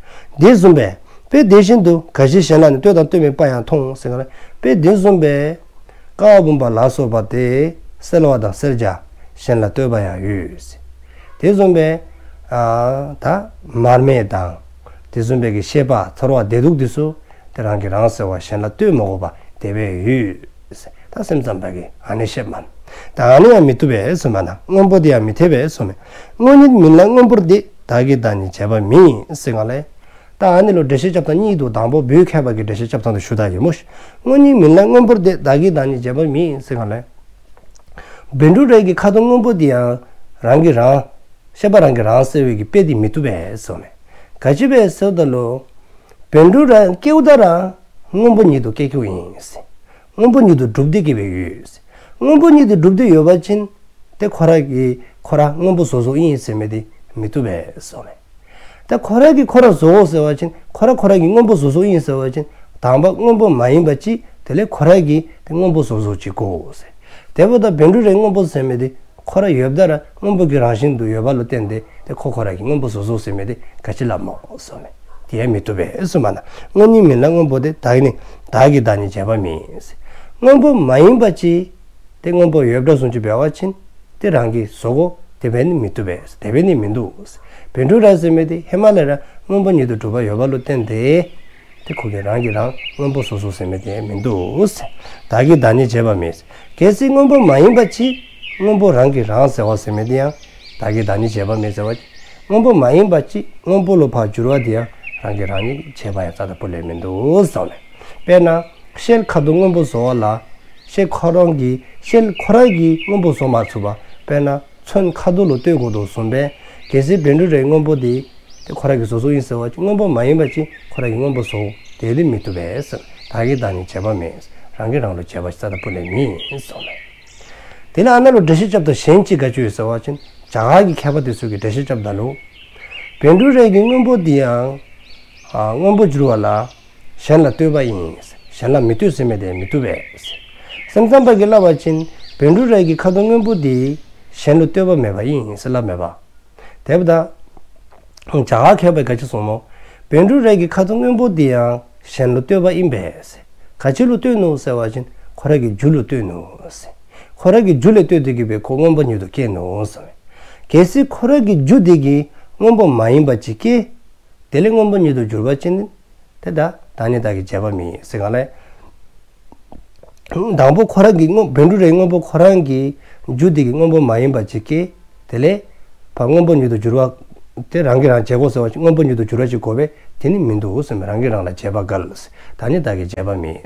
དེ་བཟུམ་སྦེ་དཔེ་དེ་བཞིན་དུ་འགའ་ཞིག་གཞན་ལ་ནི། ལྟོས་དང་ལྟོས་མེད་པ་ཡང་མཐོང་། ཟེར་ག་ལས་དཔེ་དེ་བཟུམ་སྦེ་ཀ་བ་བུམ་པ་ལ་སོགས་པ་དེ་གསལ་བ་དང་གསལ་བྱ་གཞན་ལ་ལྟོས་པ་ཡང་ཡོད་ཟེར། དེ་བཟུམ་སྦེ་ཨ་ད་མར་མེ་དང་དེ་བཟུམ་སྦེ་གི་ཤེས་པ་ཚོར་བ་བདེ་སྡུག་དེ་ཚུ་དེ་རང་གིས་རང་གསལ་བ་གཞན་ལ་ལྟོས་མ་དགོ་པ་དེ་སྦེ་ཡོད་ཟེར། ད་སེམས་ཙམ་པ་གིས་ཨ་ནི་བཤདཔ་མས། ད་ཨ་ནི་ཡང་མི་བཏུབ་པས་གསུངས་མས་ན། སྔོན་པོ་དེ་ཡང་མི་འཐད་པས་གསུངས་མས། སྔོ་ཉིད་མིན་ལ་སྔོན་པོར་དེ། བདག་གིས་བདག་ཉིད་བྱས་པ་མིན་ཟེར་གསུངས་ལགས། ད་ཨ་ནི་ལུ་འགྲེལ་བཤད་རྐྱབ་ཐངས་གཉིས་འདུག། དང་པོ་བོད་མཁས་པ་གི་འགྲེལ་བཤད་རྐྱབ་ཐངས་དེ་ཞུ་ད་གེ་མོ་ཤིག། སྔོན་ཉིད་མིན་ལ་སྔོན་པོར་དེ། བདག་གིས་བདག་ཉིད་བྱས་པ་མིན་ཟེར་གསུངས་ལགས། བཻ་ཌཱུརྱ་གི་ཁ་དོག་སྔོན་པོ་དེ་ཡང་རང་གིས་རང་ཤེས་པ་རང་གིས་རང་ཟེར་བའི་གི་དཔེ་དེ་མི་བཏུབ་པས་ཟེར་གསུངས་མས། ག་ཅི་སྦེ་ཟེར་བ་ཅིན་བཻ་ཌཱུརྱ་སྐྱེཝ་ད་ར་སྔོན་པོ་ཉིད་དུ་སྐྱེ་སྐྱེཝ་ཨིན་ཟེར། སྔོན་པོ་ཉིད་དུ་གྲུབ་སྟེ་གི་སྦེ་ཡོད་ཟེར། སྔོན་པོ་ཉིད་དུ་གྲུབ་སྟེ་ཡོད་པ་ཅིན་དེ་ཁོ་ར་གིས་ཁོ་ར་སྔོན་པོ་བཟོ་བཟོཝ་ཨིན་ཟེར་མི་དེ་མི་བཏུབ་པས་ཟེར་གསུངས་མས། ད་ཁོ་ར་གིས་ཁོ་ར་བཟོ་དགོ་ཟེར་བ་ཅིན་ཁོ་ར་ཁོ་ར་གིས་སྔོན་པོ་བཟོ་བཟོཝ་ཨིན་ཟེར་བ་ཅིན་དང་པ་སྔོན་པོ་མ་ཡིན་པ་ཅིག་དེ་ལས་ཁོ་ར་གིས་དེ་སྔོན་པོ་བཟོ་བཟོཝ་ཅིག་དགོ་ཟེར། དེ་འབདཝ་ད་བཻ་ཌཱུརྱ་སྔོན་པོ་ཟེར་མི་དེ་ཁོ་ར་ཡོདཔ་ད་ར་སྔོན་པོ་གི་རང་བཞིན་དུ་ཡོད་པ་ལུ་བརྟེན་ཏེ་དེ་ཁོ་ཁོ་ར་གིས་སྔོན་པོ་བཟོ་བཟོཝ་ཟེར་མི་དེ་ག་ཅི་སླབ་སྨོ་ཟེར་གསུངས་མས། དེ་ཡང་མི་བཏུབ་པས་ཟེར་གསུངས་མས་ན། སྔོན་ཉིད་མིན་ལ་སྔོན་པོར་དེ། བདག་ནི་བདག་གིས་བདག་ཉིད་བྱས་པ་མིན་ཟེར། སྔོན་པོ་མ་ཡིན་པ་ཅིག་དེ་སྔོན་པོ་ཡོདཔ་བཟུམ་ཅིག་འབད་བ་ཅིན་དེ་རང་གིས་བཟོ་དགོ། དེ་འབད་ནི་མི་བཏུབ་པས། དེ་འབད་ནི་མིན་འདུག། བཻ་ཌཱུརྱ་ཟེར་མི་དེ་ཧེ་མ་ལས་ར་སྔོན་པོ་ཉིད་དུ་གྲུབ་པ་ཡོད་པ་ལུ་བརྟེན་ཏེ་དེ་ཁོ་གིས་རང་གིས་རང་སྔོན་པོ་བཟོ་བཟོཝ་ཟེར་མི་དེ་མིན་འདུག། བདག་གིས་བདག་ཉིད་བྱས་པ་མིན། གལ་སྲིད་སྔོན་པོ་མ་ཡིན་པ་ཅིག་སྔོན་པོ་རང་གིས་རང་ཟེར་བ་ཟེར་མི་དེ་ཡང་བདག་གིས་བདག་ཉིད་བྱས་པ་མིན་ཟེར་བ་ཅིན་སྔོན་པོ་མ་ཡིན་པ་ཅིག་སྔོན་པོ་ལུ་ཕར་འགྱུར་བ་དེ་ཡང་རང་གིས་རང་ཉིད་བྱས་པ་ཡང་རྩ་དང་པོ་ལས་མིན་འདུག་ཟེར་གསུངས་མས། དཔེར་ན་ཤེལ་ཁ་དོག་སྔོན་པོ་བཟོ་བ་ལ་ཤེལ་ཁོ་རང་གིས་ཤེལ་ཁོ་རང་གིས་སྔོན་པོ་བཟོ་མ་ཚུགས་པར་དཔེར་ན་ཚོན་ཁ་དོག་ལུ་ལྟོས་དགོཔ་བཟུམ་སྦེ་གལ་སྲིད་བཻ་ཌཱུརྱ་སྔོན་པོ་དེ་དེ་ཁོ་ར་གིས་བཟོ་བཟོཝ་ཨིན་ཟེར་བ་ཅིན་སྔོན་པོ་མ་ཡིན་པ་ཅིག་ཁོ་ར་གིས་སྔོན་པོ་བཟོ་དེ་དེ་མི་བཏུབ་པས་ཟེར། བདག་གིས་བདག་ཉིད་བྱས་པ་མིན། རང་གིས་རང་ལུ་བྱས་པ་ཅིག་རྩ་དང་པོ་ལས་མེན་ཟེར་གསུངས་མས། དེ་ལས་ཨ་ནཱ་ལུ་འགྲེལ་བཤད་རྐྱབ་ཐངས་གཞན་ཅིག་ག་ཅི་ཡོད་ཟེར་བ་ཅིན་རྒྱ་གར་གྱི་མཁས་པ་དེ་ཚུ་གིས་འགྲེལ་བཤད་རྐྱབ་ད་ལུ་བཻ་ཌཱུརྱ་གི་སྔོན་པོ་དེ་ཡང་ཨ་སྔོན་པོ་འགྱུར་བ་ལ་གཞན་ལ་ལྟོས་པ་ཨིན། གཞན་ལ་མི་ལྟོས་ཟེར་མི་དེ་མི་བཏུབ་པས། སེམས་ཙམ་པ་གིས་སླབ་པ་ཅིན་བཻ་ཌཱུརྱ་གི་ཁ་དོག་སྔོན་པོ་དེ་གཞན་ལུ་ལྟོས་པ་མེད་པ་ཨིན་ཟེར་སླབ་མས་པ། དེ་འབདཝ་ད་རྒྱ་གར་མཁས་པས་ག་ཅི་གསུངས་སྨོ། བཻ་ཌཱུརྱ་གི་ཁ་དོག་སྔོན་པོ་དེ་ཡང་གཞན་ལུ་ལྟོས་པ་ཨིན་པས། ག་ཅི་ལུ་ལྟོས་ནུག་ཟེར་བ་ཅིན་ཁོ་ར་གི་རྒྱུ་ལུ་ལྟོས་ནུག་ཟེར། ཁོ་ར་གི་རྒྱུ་ལུ་ལྟོས་ཏེ་གི་སྦེ་ཁོ་སྔོན་པོ་ཉིད་དུ་སྐྱེས་ནུག་ཟེར། གལ་སྲིད་ཁོ་ར་གི་རྒྱུ་དེ་གིས་སྔོན་པོ་མ་ཡིན་པ་ཅིག་སྐྱེས། དེ་ལས་སྔོན་པོ་ཉིད་དུ་གྱུར་པ་ཅིན་དེ་ད་བདག་ནི་བདག་གིས་བྱས་པ་མིན་ཟེར་གསུངས་ལགས། དང་པ་ཁོ་ར་གི་སྔོན་བཻ་ཌཱུརྱ་སྔོན་པོ་ཁོ་ར་གི་རྒྱུ་དེ་གིས་སྔོན་པོ་མ་ཡིན་པ་ཅིག་སྐྱེས། དེ་ལས་ཕར་སྔོན་པོ་ཉིད་དུ་གྱུར་པ་དེ་རང་གིས་རང་བྱས་དགོ་ཟེར་བ་ཅིན་སྔོན་པོ་ཉིད་དུ་གྱུར་པ་ཅིག་དགོ་པས། དེ་ནི་མིན་འདུག་ཟེར་མས། རང་གིས་རང་ལ་བྱས་པ་འགལ། བདག་ནི་བདག་གིས་བྱས་པ་མིན།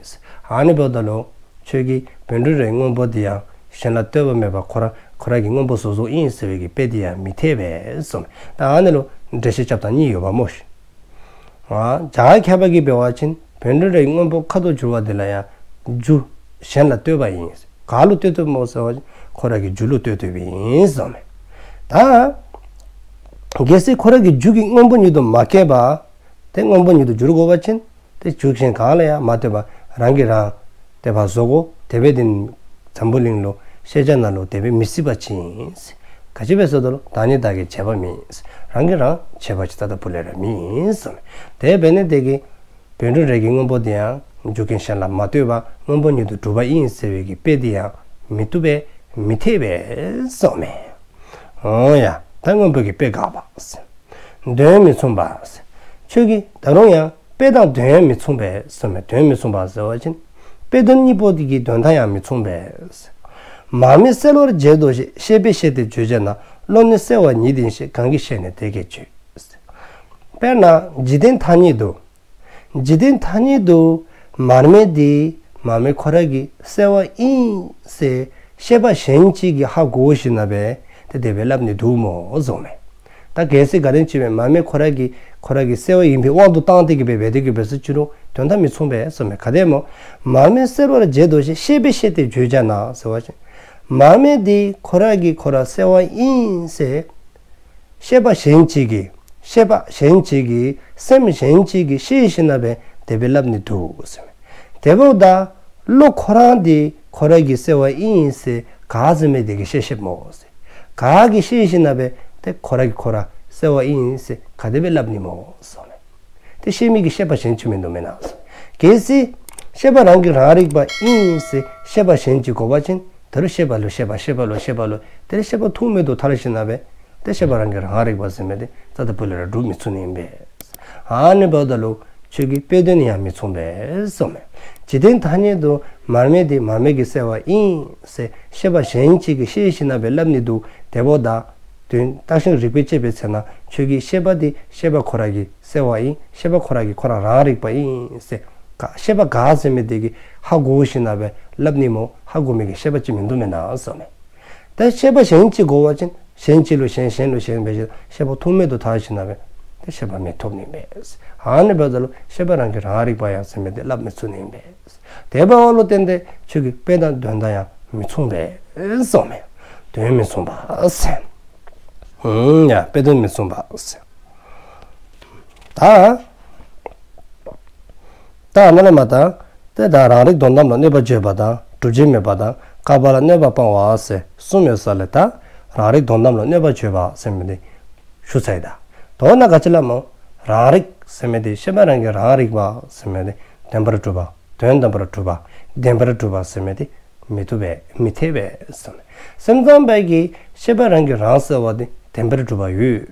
ཨ་ནི་འབདཝ་ད་ལུ་ཁྱོད་ཀྱིས་བཻ་ཌཱུརྱ་སྔོན་པོ་དེ་ཡང་གཞན་ལ་ལྟོས་པ་མེད་པར་ཁོ་ར་ཁོ་ར་གིས་སྔོན་པོ་བཟོ་བཟོཝ་ཨིན་ཟེར་བའི་གི་དཔེ་དེ་ཡང་མི་འཐད་པས་ཟེར་གསུངས་མས། ད་ཨ་ནི་ལུ་འགྲེལ་བཤད་རྐྱབ་ཐངས་གཉིས་ཡོདཔ་སྨོ་ཤིག། ཨ་རྒྱ་གར་མཁས་པ་གིས་འབད་བ་ཅིན་བཻ་ཌཱུརྱ་སྔོན་པོ་ཁ་དོག་འགྱུར་བ་དེ་ལ་ཡང་རྒྱུ་གཞན་ལ་ལྟོས་པ་ཨིན། ག་ལུ་ལྟོས་ལྟོསཔ་སྨོ་ཟེར་བ་ཅིན་ཁོ་ར་གི་རྒྱུ་ལུ་ལྟོས་ལྟོསཔ་ཨིན་ཟེར་གསུངས་མས། ད་གལ་སྲིད་ཁོ་ར་གི་རྒྱུ་གིས་སྔོན་པོ་ཉིད་དུ་མ་སྐྱེས་པར་དེ་སྔོན་པོ་ཉིད་དུ་འགྱུར་དགོ་པ་ཅིན་དེ་རྒྱུ་གཞན་གང་ལ་ཡང་མ་ལྟོས་པར་རང་གིས་རང་དེ་ཕར་བཟོ་དགོ། དེ་འབད་དེ་འཛམ་བུ་གླིང་ལུ་ཤེས་བྱ་ནང་ལུ་དེ་སྦེ་མི་སྲིད་པ་ཅིག་ཨིན། ག་ཅི་སྦེ་ཟེར་བ་ཅིན་བདག་ནི་བདག་གིས་བྱས་པ་མིན། རང་གིས་རང་བྱས་པ་ཅིག་རྩ་དང་པོ་ལས་ར་མེན་ཟེར་གསུངས་མས། དེ་འབད་ནི་དེ་གིས་བཻ་ཌཱུརྱ་གི་སྔོན་པོ་དེ་ཡང་རྒྱུ་རྐྱེན་གཞན་ལ་མ་ལྟོས་པར་སྔོན་པོ་ཉིད་དུ་གྲུབ་པ་ཨིན་ཟེར་བའི་གི་དཔེ་དེ་ཡང་མི་བཏུབ་པས། མི་འཐད་པས་ཟེར་གསུངས་མས། འོང་ཡ། ད་སྔོན་པོ་གི་དཔེ་དགག་པ་ཟེར། དོན་མི་མཚུངས་པ་ཟེར། ཁྱོད་ཀྱིས་ད་རུང་ཡང་དཔེ་དང་དོན་ཡང་མི་མཚུངས་པས་ཟེར་གསུངས་མས། དོན་མི་མཚུངས་པ་ཟེར་བ་ཅིན་དཔེ་དོན་གཉིས་པོ་དེ་གི་དོན་དག་ཡང་མི་མཚུངས་པས་ཟེར། མར་མེ་གསལ་བར་བྱེད་དོ་ཞེས། ཤེས་པས་ཤེས་ཏེ་བརྗོད་བྱ་ན། བློ་ནི་གསལ་བ་ཉིད་ཡིན་ཞེས། གང་གིས་ཤེས་ནས་དེ་སྐད་བརྗོད། དཔེར་ན་འཇིག་རྟེན་ཐ་སྙད་དུ་འཇིག་རྟེན་ཐ་སྙད་དུ་མར་མེ་དེ་མར་མེ་ཁོ་ར་གིས་གསལ་བ་ཨིན་ཟེར་ཤེས་པ་གཞན་ཅིག་གིས་ཧ་གོ་ཞིནམ་ལས་དེ་དེ་སྦེ་སླབ་ནི་འདུག་སྨོ་ཟེར་གསུངས་མས། ད་གལ་སྲིད་ག་དེམ་ཅིག་སྦེ་མར་མེ་ཁོ་ར་གིས་ཁོ་ར་གིས་གསལ་བ་ཨིན་པའི་དབང་དུ་བཏང་སྟེ་གི་སྦེ་འབད་དེ་གི་སྦེ་ཟེར་ཅི་རུང་དོན་དག་མི་མཚུངས་པས་ཟེར་གསུངས་མས། ག་དེ་སྨོ། མར་མེ་གསལ་བར་བྱེད་དོ་ཞེས། ཤེས་པས་ཤེས་ཏེ་བརྗོད་བྱ་ན་ཟེར་བ་ཅིན་མར་མེ་དེ་ཁོ་ར་གིས་ཁོ་ར་གསལ་བ་ཨིན་ཟེར་ཤེས་པ་གཞན་ཅིག་གིས་ཤེས་པ་གཞན་ཅིག་གིས་སེམས་གཞན་ཅིག་གིས་ཤེས་ཞིནམ་ལས་དེ་སྦེ་སླབ་ནི་འདུག་ཟེར་མས། དེ་འབདཝ་ད་བློ་ཁོ་རང་དེ་ཁོ་ར་གིས་གསལ་བ་ཨིན་ཟེར་ག་ཟེར་མི་དེ་གིས་ཤེས་ཤེསཔ་སྨོ་ཟེར། ག་གིས་ཤེས་ཞིནམ་ལས་དེ་ཁོ་ར་གིས་ཁོ་ར་གསལ་བ་ཨིན་ཟེར་ག་དེ་སྦེ་སླབ་ནི་སྨོ་ཟེར་གསུངས་མས། དེ་ཤེས་མི་གི་ཤེས་པ་གཞན་ཅིག་མིན་འདུག་མེན་ན་ཟེར། གལ་སྲིད་ཤེས་པ་རང་གིས་རང་རིག་པ་ཨིན་ཟེར་ཤེས་པ་གཞན་ཅིག་དགོ་པ་ཅིན་ད་རུང་ཤེས་པ་ལུ་ཤེས་པ་ཤེས་པ་ལུ་ཤེས་པ་ལུ་དེ་ལས་ཤེས་པ་ཐུག་མེད་དུ་ཐལ་ཞིནམ་ལས་དེ་ཤེས་པ་རང་གིས་རང་རིག་པ་ཟེར་མི་དེ་རྩ་དང་པོ་ལས་ར་སྒྲུབ་མི་ཚུགས་ནི་ཨིན་པས། ཨ་ནི་འབདཝ་ད་ལུ་ཁྱོད་ཀྱིས་དཔེ་དོན་ཡང་མི་མཚུངས་པས་ཟེར་གསུངས་མས། འཇིག་རྟེན་ཐ་སྙད་དུ་མར་མེ་དེ་མར་མེ་གིས་གསལ་བ་ཨིན་ཟེར་ཤེས་པ་གཞན་ཅིག་གིས་ཤེས་ཞིནམ་ལས་སླབ་ནི་འདུག། དེ་འབདཝ་ད་ དོན་བརྟགས་ཤིང་རིགས་པས་དཔྱད་པའི་ཚེ་ན་ཁྱོད་ཀྱི་ཤེས་པ་དེ་ཤེས་པ་ཁོ་ར་གིས་གསལ་བ་ཨིན། ཤེས་པ་ཁོ་ར་གིས་ཁོ་ར་རང་རིག་པ་ཨིན་ཟེར། ག་ཤེས་པ་ག་ཟེར་མི་དེ་གིས་ཧ་གོ་ཞིནམ་ལས་སླབ་ནི་སྨོ། ཧ་གོ་མི་གི་ཤེས་པ་ཅིག་མིན་འདུག་མེན་ན་ཟེར་མས། ད་ཤེས་པ་གཞན་ཅིག་གོ་བ་ཅིན་གཞན་ཅིག་ལུ་གཞན་གཞན་ལུ་གཞན་འབད་ཞིནམ་ཤེས་པ་ཐུག་མེད་དུ་ཐལ་ཞིནམ་ལས་ད་ཤེས་པ་མི་ཐོབ་ནི་མས། ཨ་ནི་འབདཝ་ད་ལུ་ཤེས་པ་རང་གིས་རང་རིག་པ་ཡང་ཟེར་མི་དེ་སླབ་མི་ཚུགས་ནི་མས། དེ་འབདཝ་ལུ་བརྟེན་ཏེ་ཁྱོད་ཀྱི་དཔེ་དང་དོན་དང་ཡང་མི་མཚུངས་པས་ཟེར་མས། དོན་མི་མཚུངས་པ་ཟེར། ཨུམ་ཡ་དཔེ་དོན་མི་མཚུངས་པ་ཟེར། ད་ད་ཨ་ནཱ་ལས་མར་ད་ཏེ་ད་རང་རིག་དོན་དམ་ལ་གནོད་པ་བརྗོད་པ་དང་སྒྲུབ་བྱེད་མེད་པ་དང་བཀག་པ་ལ་གནོད་པ་སྤང་བ་ཟེར་གསུམ་ཡོད་ས་ལས་ད་རང་རིག་དོན་དམ་ལ་གནོད་པ་བརྗོད་པ་ཟེར་མི་དེ་ཞུ་ཚར་ཡི། ད་མདོར་ན་ག་ཅི་སླབ་སྨོ། རང་རིག་ཟེར་མི་དེ་ཤེས་པ་རང་གིས་རང་རིག་པ་ཟེར་མི་དེ་བདེན་པར་གྲུབ་པ་དོན་དམ་པར་གྲུབ་པ་བདེན་པར་གྲུབ་པ་ཟེར་མི་དེ་མི་བཏུབ་པས་མི་འཐད་པས་ཟེར་མས། སེམས་ཙམ་པ་གིས་ཤེས་པ་རང་གིས་རང་གསལ་བ་དེ་བདེན་པར་གྲུབ་པ་ཡོད།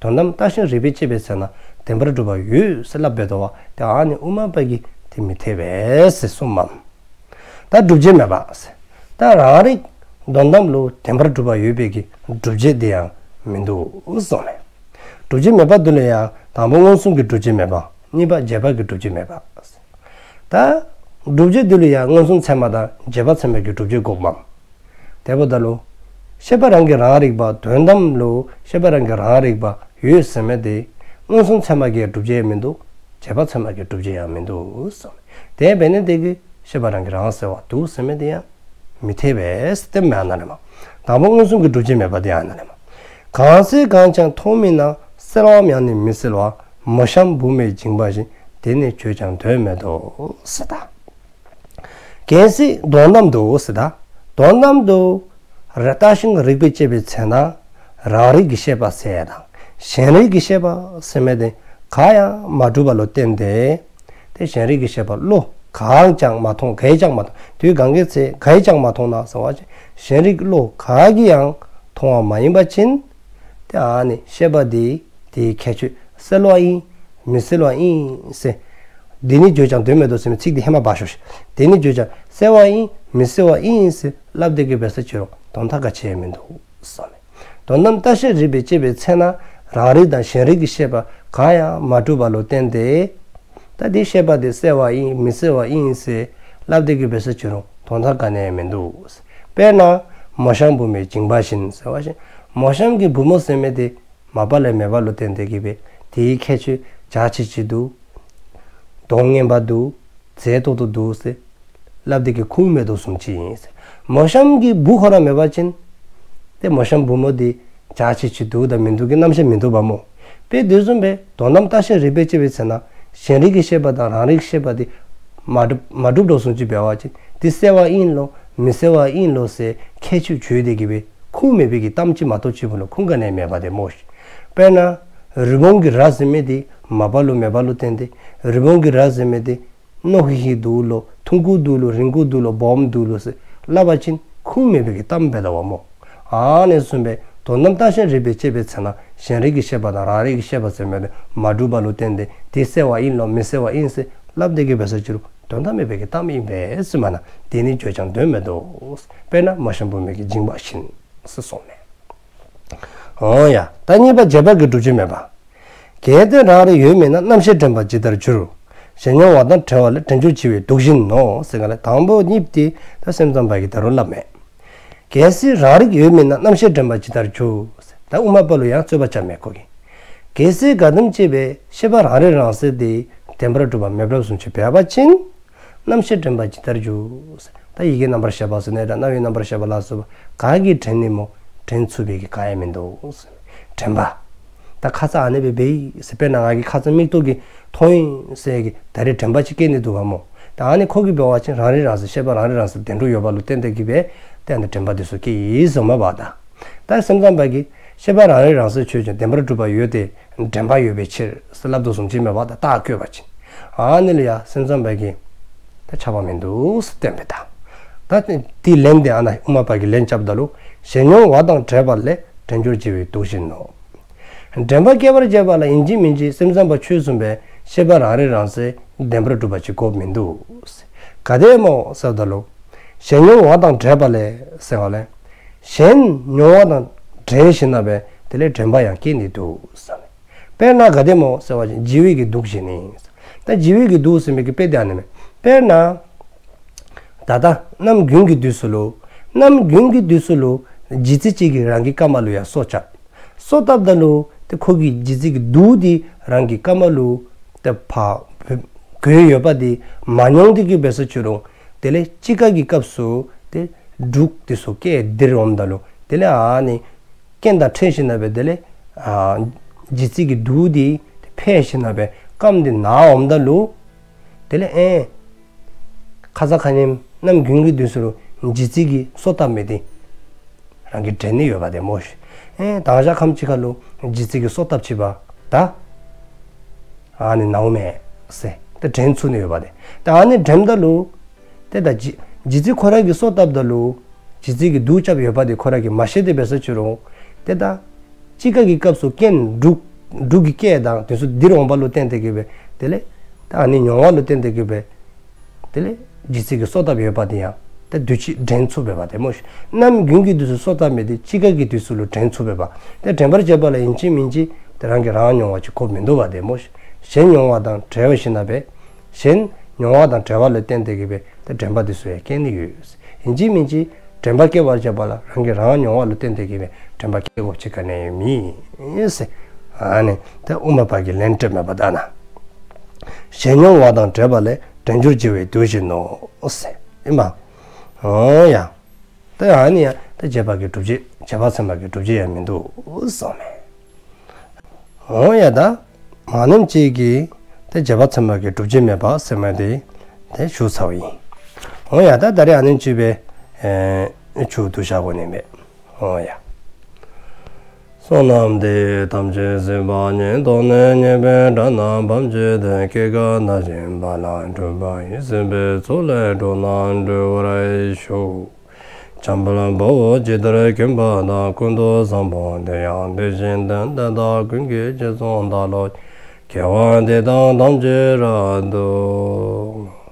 དོན་དམ་བརྟགས་ཤིང་རིགས་པས་དཔྱད་པའི་ཚེ་ན་བདེན་པར་གྲུབ་པ་ཡོད་ཟེར་སླབ་འབད་དོ་བ། ཏེ་ཨ་ནི་དབུ་མ་པ་གིས་དེ་མི་འཐད་པས་ཟེར་གསུངམ་མས། ད་སྒྲུབ་བྱེད་མེད་པ་ཟེར། ད་རང་རིག་དོན་དམ་ལུ་བདེན་པར་གྲུབ་པ་ཡོད་པའི་གི་སྒྲུབ་བྱེད་དེ་ཡང་མིན་འདུག་གསུངམ་མས། སྒྲུབ་བྱེད་མེད་པ་དེ་ལུ་ཡང་དང་པོ་མངོན་སུམ་གྱི་སྒྲུབ་བྱེད་མེད་པ། གཉིས་པ་རྗེས་དཔག་གི་སྒྲུབ་བྱེད་མེད་པ། ད་སྒྲུབ་བྱེད་དེ་ལུ་ཡང་མངོན་སུམ་ཚད་མ་དང་རྗེས་དཔག་ཚད་མ་གི་སྒྲུབ་བྱེད་དགོཔ་མས། དེ་འབདཝ་ད་ལུ་ཤེས་པ་རང་གིས་རང་རིག་པ་དོན་དམ་ལུ་ཤེས་པ་རང་གིས་རང་རིག་པ་ཡོད་ཟེར་མི་དེ་མངོན་སུམ་ཚད་མ་གི་སྒྲུབ་བྱེད་ཡང་མིན་འདུག་རྗེས་དཔག་ཚད་མ་གི་སྒྲུབ་བྱེད་ཡང་མིན་འདུག་གསུངམ་མས། དེ་འབད་ནི་དེ་གིས་ཤེས་པ་རང་གིས་རང་གསལ་བ་འདུག་ཟེར་མི་དེ་ཡང་མི་འཐད་པས་ཟེར་སྟོནམ་མས་ཨ་ནཱ་ལས་མར། དང་པོ་མངོན་སུམ་གྱི་སྒྲུབ་བྱེད་མེད་པ་དེ་ཨ་ནཱ་ལས་མར། གང་གསལ་གང་ཀྱང་མཐོང་མིན་ན། གསལ་བའམ་ཡང་ན་མི་གསལ་བ། མོ་གཤམ་བུ་མོས་བྱིང་བ་བཞིན། དེ་ནི་བརྗོད་ཀྱང་དོན་མེད་དོ། ཟེར་ད། གལ་སྲིད་དོན་དམ་དུ་ཟེར་ད། དོན་དམ་དུ་ར་བརྟགས་ཤིང་རིགས་པས་དཔྱད་པའི་ཚེ་ན་རང་རིག་གི་ཤེས་པ་ཟེར་ཡ་དང་གཞན་རིག་གི་ཤེས་པ་ཟེར་མི་དེ་ག་ཡང་མ་གྲུབ་པ་ལུ་བརྟེན་ཏེ། ཏེ་གཞན་རིག་གི་ཤེས་པ་བློ་གང་ཀྱང་མ་མཐོང་། གས་ཀྱང་མ་མཐོང་། དུས་གང་གི་ཚེ་གས་ཀྱང་མ་མཐོང་ན་ཟེར་བ་ཅིན་གཞན་རིག་བློ་ག་གིས་ཡང་མཐོང་བ་མ་ཡིན་པ་ཅིན། ཏེ་ཨ་ནི་ཤེས་པ་དེ་དེའི་ཁྱད་ཆོས་གསལ་བ་ཨིན་མི་གསལ་བ་ཨིན་ཟེར། དེ་ནི་བརྗོད་ཀྱང་དོན་མེད་དོ་ཟེར་མི་ཚིག་དེ་ཧེ་མ་འབག་ཤོག་ཤིག་དེ་ནི་བརྗོད་ཀྱང་གསལ་བ་ཨིན་མི་གསལ་བ་ཨིན་ཟེར་སླབ་སྟེ་གི་འབད་ས་ཅི་རུང་དོན་དག་ག་ཅི་ཡང་མིན་འདུག་གསུངམ་མས། དོན་དམ་བརྟགས་ཤིང་རིགས་པས་དཔྱད་པའི་ཚེ་ན་རང་རིག་དང་གཞན་རིག་གི་ཤེས་པ་གང་ཡང་མ་གྲུབ་པ་ལུ་བརྟེན་ཏེ། ད་དེ་ཤེས་པ་དེ་གསལ་བ་ཨིན་མི་གསལ་བ་ཨིན་ཟེར་སླབ་སྟེ་གི་འབད་ས་ཅི་རུང་དོན་དག་ག་ནི་ཡང་མིན་འདུག་དཔེར་ན་མོ་གཤམ་བུ་མོས་བྱིང་བ་བཞིན་ཟེར་བ་ཅིན་མོ་གཤམ་གྱི་བུ་མོ་ཟེར་མི་དེ་མ་པ་ལས་མེད་པ་ལུ་བརྟེན་ཏེ་གི་འབད་དེའི་ཁྱད་ཆོས་འཇའ་ཆི་ཆི་འདུག་གདོང་ངན་པ་འདུག་རྫས་ཏོག་ཏོ་འདུག་ཟེར་སླབ་སྟེ་གི་ཁུངས་མེད་དོ་བཟུམ་ཅིག་ཨིན་ཟེར། མོ་གཤམ་གྱི་བུ་ཁོ་ར་མེད་པ་ཅིན་ཏེ་མོ་གཤམ་བུ་མོ་དེ་འཇའ་ཆི་ཆི་འདུག་དང་མིན་འདུག་གི་རྣམ་གཞག་མིན་འདུག་པ་སྨོ། དཔེ་དེ་བཟུམ་སྦེ་དོན་དམ་བརྟགས་ཤིང་རིགས་པས་དཔྱད་པའི་ཚེ་ན་གཞན་རིག་གི་ཤེས་པ་དང་རང་རིག་ཤེས་པ་དེ་མ་གྲུབ་མ་གྲུབ་དོ་བཟུམ་ཅིག་འབད་བ་ཅིན་དེ་གསལ་བ་ཨིན་ལོ་མི་གསལ་བ་ཨིན་ལོ་ཟེར་ཁྱད་ཆོས་བརྗོད་དེ་གི་འབད་ཁུངས་མེད་པའི་གི་གཏམ་ཅིག་མ་གཏོགས་ཅིག་པོ་ལུ་ཁུངས་ག་ནི་ཡང་མེད་པ་དེ་སྨོ་ཤིག་དཔེར་ན་རི་བོང་གི་རྭ་ཟེར་མི་དེ་མ་པ་ལུ་མེད་པ་ལུ་བརྟེན་ཏེ་རི་བོང་གི་རྭ་ཟེར་མི་དེ་རྣོ་ཧི་ཧི་འདུག་ལོ་ཐུང་ཀུ་འདུག་ལོ་རིང་ཀུ་འདུག་ལོ་སྦོམ་འདུག་ལོ་ཟེར་སླབ་པ་ཅིན་ཁུངས་མེད་པའི་གི་གཏམ་འབད་དོ་བ་སྨོ། ཨ་ནི་བཟུམ་སྦེ་དོན་དམ་བརྟགས་ཤིང་རིགས་པས་དཔྱད་པའི་ཚེ་ན་གཞན་རིག་གི་ཤེས་པ་དང་རང་རིག་གི་ཤེས་པ་ཟེར་མི་དེ་མ་གྲུབ་པ་ལུ་བརྟེན་ཏེ་དེ་གསལ་བ་ཨིན་ལོ་མི་གསལ་བ་ཨིན་ཟེར་སླབ་སྟེ་གི་འབད་ས་ཅི་རུང་དོན་དག་མེད་པའི་གི་གཏམ་ཨིན་པས་ཟེར་མ་ན། དེ་ནི་བརྗོད་ཀྱང་དོན་མེད་དོ། དཔེར་ན་མོ་གཤམ་བུ་མོ་གིས་བྱིང་བ་བཞིན་ཟེར་གསུངམ་མས། འོང་ཡ། ད་གཉིས་པ་རྗེས་དཔག་གི་སྒྲུབ་བྱེད་མེད་པ། གལ་ཏེ་རང་རིག་ཡོད་མིན་ན། རྣམ་ཤེས་དྲན་པ་ཇི་ལྟར་འགྱུར། གཞན་མྱོང་བ་དང་བྲལ་བ་ལས། དྲན་འགྱུར་བྱིང་བའི་དུག་བཞིན་ནོ། ཟེར་ག་ལས་དང་པོ་གཉིས་དེ་ད་སེམས་ཙམ་པ་གིས་ད་རུང་སླབ་མས། གལ་སྲིད་རང་རིག་ཡོད་མིན་ན། རྣམ་ཤེས་དྲན་པ་ཇི་ལྟར་འགྱུར། ད་དབུ་མ་པ་ལུ་ཡང་རྩོད་པ་རྐྱབ་མས་ཁོ་གིས། གལ་སྲིད་ག་དེམ་ཅིག་སྦེ་ཤེས་པ་རང་རིག་རང་གསལ་དེ་བདེན་པར་གྲུབ་པ་མེདཔ་བཟུམ་ཅིག་འབད་བ་ཅིན། རྣམ་ཤེས་དྲན་པ་ཇི་ལྟར་འགྱུར། ད་ཡིད་ཀྱི་རྣམ་པར་ཤེས་པ་ཟེར་ན་ར་རྣ་བའི་རྣམ་པར་ཤེས་པ་ལ་སོགས་པ་ག་གིས་དྲན་ནི་སྨོ། དྲན་ཚུགས་པའི་གི་ག་ཡང་མིན་འདུག་དྲན་པ། ད་ཁ་ཙ་ཨ་ནི་སྦེ་འབད་ཡི་ཟེར་དཔེར་ན་ང་གིས་ཁ་ཙ་མིག་ཏོ་གིས་མཐོང་ཡི་ཟེར་གི་ད་རེས་དྲན་པ་ཅིག་སྐྱེ་ནི་འདུག་ག་སྨོ། ད་ཨ་ནི་ཁོ་གིས་འབད་བ་ཅིན་རང་རིག་རང་གསལ་ཤེས་པ་རང་རིག་རང་གསལ་བདེན་གྲུབ་ཡོད་པ་ལུ་བརྟེན་ཏེ་གི་འབད་དེ་ཨ་ནི་དྲན་པ་དེ་ཚུ་སྐྱེ་ཡི་ཟེར་མས་པ་ད། ད་སེམས་ཙམ་པ་གིས་ཤེས་པ་རང་རིག་རང་གསལ་ཆོས་ཅན་བདེན་པར་གྲུབ་པ་ཡོད་དེ་དྲན་པ་ཡོད་པའི་ཕྱིར་ཟེར་སླབ་དོ་བཟུམ་ཅིག་མས་པ་ད་རྟགས་བཀོད་པ་ཅིན། ཨ་ནི་ལུ་ཡང་སེམས་ཙམ་པ་གིས་ད་ཁྱབ་པ་མིན་འདུག་ཟེར་བསྟན་པས་ད། ད་དེའི་ལན་དེ་ཨ་ནཱ་དབུ་མ་པ་གིས་ལན་རྐྱབ་ད་ལུ། གཞན་མྱོང་བ་དང་བྲལ་བ་ལས། དྲན་འགྱུར་བྱིང་བའི་དུག་བཞིན་ནོ། དྲན་པ་སྐྱེ་བར་བྱེད་པ་ལ་ཨིན་ཅི་མིན་ཅི་སེམས་ཙམ་པ་ཁྱོད་བཟུམ་སྦེ་ཤེས་པ་རང་རིག་རང་གསལ་བདེན་པར་གྲུབ་པ་ཅིག་དགོཔ་མིན་འདུག་ག་དེ་སྨོ་ཟེརཝ་ད་ལུ། གཞན་མྱོང་བ་དང་བྲལ་བ་ལས་ཟེར་བ་ལས། གཞན་མྱོང་བ་དང་བྲལ་ཞིནམ་ལས་ དེ་ལས་དྲན་པ་ཡང་སྐྱེས་ནི་འདུག་ཟེར་མས། དཔེར་ན་ག་དེ་སྨོ་ཟེར་བ་ཅིན་བརྗེ་བའི་གི་དུག་བཞིན་ནི། ད་བརྗེ་བའི་གི་དུག་ཟེར་མི་གི་དཔེ་དེ་ཨ་ནི་མས། དཔེར་ན་ད་ལྟ་གནམ་དགུན་གྱི་དུས་སུ་ལུ་གནམ་དགུན་གྱི་དུས་སུ་ལུ་བྱི་ཙི་ཅིག་གིས་རང་གི་རྐངམ་ལུ་ཡར་སོ་རྐྱབ། སོ་བཏབ་ད་ལུ་ཏེ་ཁོ་གི་བྱི་ཙི་གི་དུག་འདི་རང་གི་རྐངམ་ལུ་ཏེ་ཕར་གོས་ཡོདཔ་འདི་མ་མྱོང་སྟེ་གི་འབད་སོ་ཅི་རུང་དེ་ལས་དཔྱིད་ཀ་གི་སྐབས་སུ་ཏེ་འབྲུག་དེ་ཚུ་སྐད་ལྡིར་འོངམ་ད་ལུ་དེ་ལས་ཨ་ནི་རྐན་དང་འཕྲད་ཞིནམ་ལས་དེ་ལས་ཨ་བྱི་ཙི་གི་དུག་འདི་འཕེལ་ཞིནམ་ལས་རྐངམ་འདི་ན་འོངམ་ད་ལུ་དེ་ལས་ཨེ་ཁ་ཙ་ཁ་ཉིནམ་གནམ་དགུན་གྱི་དུས་སུ་ལུ་བྱི་ཙི་གིས་སོ་བཏབ་མི་འདི་རང་གིས་དྲན་ནི་ཡོདཔ་དེ་སྨོ་ཤིག། ཨེ་དང་ཞག་ཁམས་ཅིག་ཁར་ལུ་བྱི་ཙི་གིས་སོ་བཏབ་ཅི་པ་ད་ཨ་ནི་ནཝ་མས་ཟེར་ཏེ་དྲན་ཚུགས་ནི་ཡོདཔ་དེ། ད་ཨ་ནི་དྲནམ་ད་ལུ་ཏེ་ད་བྱི་བྱི་ཙི་ཁོ་ར་གིས་སོ་བཏབ་ད་ལུ་བྱི་ཙི་གི་དུག་རྐྱབ་ཡོདཔ་དེ་ཁོ་ར་གིས་མ་ཤེས་ཏེ་འབད་སོ་ཅི་རུང་ཏེ་ད་དཔྱིད་ཀ་གི་སྐབས་སུ་རྐན་འབྲུག་འབྲུག་གི་སྐད་དང་དེ་ཚུ་ལྡིར་འོངམ་ལུ་བརྟེན་ཏེ་གི་སྦེ་དེ་ལས་ད་ཨ་ནི་མྱོང་བ་ལུ་བརྟེན་ཏེ་གི་སྦེ་དེ་ལས་བྱི་ཙི་གིས་སོ་བཏབ་ཡོདཔ་དེ་ཡང་ཏེ་དུས་ཅི་དྲན་ཚུགས་པས་པ་དེ་སྨོ་ཤིག། གནམ་དགུན་གྱི་དུས་སུ་སོ་བཏབ་མི་དེ་དཔྱིད་ཀ་གི་དུས་སུ་ལུ་དྲན་ཚུགས་པས་པ། ཏེ་དྲན་པར་བྱེད་པ་ལ་ཨིན་ཅི་མིན་ཅི་ཏེ་རང་གིས་རང་མྱོང་བ་ཅིག་དགོཔ་མིན་འདུག་པ་དེ་སྨོ་ཤིག། གཞན་མྱོང་བ་དང་བྲལ་བ་ཞིནམ་ལས་གཞན་མྱོང་བ་དང་བྲལ་བ་ལུ་བརྟེན་ཏེ་གི་སྦེ་ཏེ་དྲན་པ་དེ་ཚུ་ཡང་སྐྱེ་ནི་ཡོད། ཨིན་ཅི་མིན་ཅི་དྲན་པ་སྐྱེ་བར་བྱེད་པ་ལ་རང་གིས་རང་མྱོང་བ་ལུ་བརྟེན་ཏེ་གི་སྦེ་དྲན་པ་སྐྱེ་དགོཔ་ཅིག་ག་ནི་ཡང་མེད་ཟེར། ཨ་ནི་ཏེ་དབུ་མ་པ་གིས་ལན་སྤྲོདཔ་མས་པ་ད་ན། གཞན་མྱོང་བ་དང་བྲལ་བ་ལས། དྲན་འགྱུར་བརྗེ་བའི་དུག་བཞིན་ནོ། ཟེར་ཨིན་པ། འོང་ཡ། ཏེ་ཨ་ནི་ཡང་ཏེ་རྗེས་དཔག་གི་སྒྲུབ་བྱེད་རྗེས་དཔག་ཚད་མ་གི་སྒྲུབ་བྱེད་ཡང་མིན་འདུག་གསུངསམ་མས། འོང་ཡ་ད། མ་ནིམ་ཅིག་གིས་ཏེ་རྗེས་དཔག་ཚད་མ་གི་སྒྲུབ་བྱེད་མེད་པ་ཟེར་མི་དེ་ཏེ་ཞུ་ཚརཝ་ཨིན། འོང་ཡ་ད་ད་རིས་ཨ་ནིམ་ཅིག་སྦེ་ཨེ་མཇུག་བསྡུ་བཞག་དགོ་ནི་མས། འོང་ཡ། བསོད་ནམས་འདི་ཡིས་ཐམས་ཅད་གཟིགས་པ་ཉིད། ཐོབ་ནས་ཉེས་པའི་དགྲ་རྣམས་ཕམ་བྱས་ཏེ། སྐྱེ་རྒ་ན་འཆིའི་རྦ་རླབས་འཁྲུགས་པ་ཡི། སྲིད་པའི་མཚོ་ལས་འགྲོ་བ་སྒྲོལ་བར་ཤོག། འཇམ་དཔལ་དཔའ་བོས་ཇི་ལྟར་མཁྱེན་པ་དང་། ཀུན་ཏུ་བཟང་པོ་དེ་ཡང་དེ་བཞིན་ཏེ། དེ་དག་ཀུན་གྱི་རྗེས་སུ་བདག་སློབ་ཅིང་། དགེ་བ་འདི་དག་ཐམས་ཅད་རབ་ཏུ་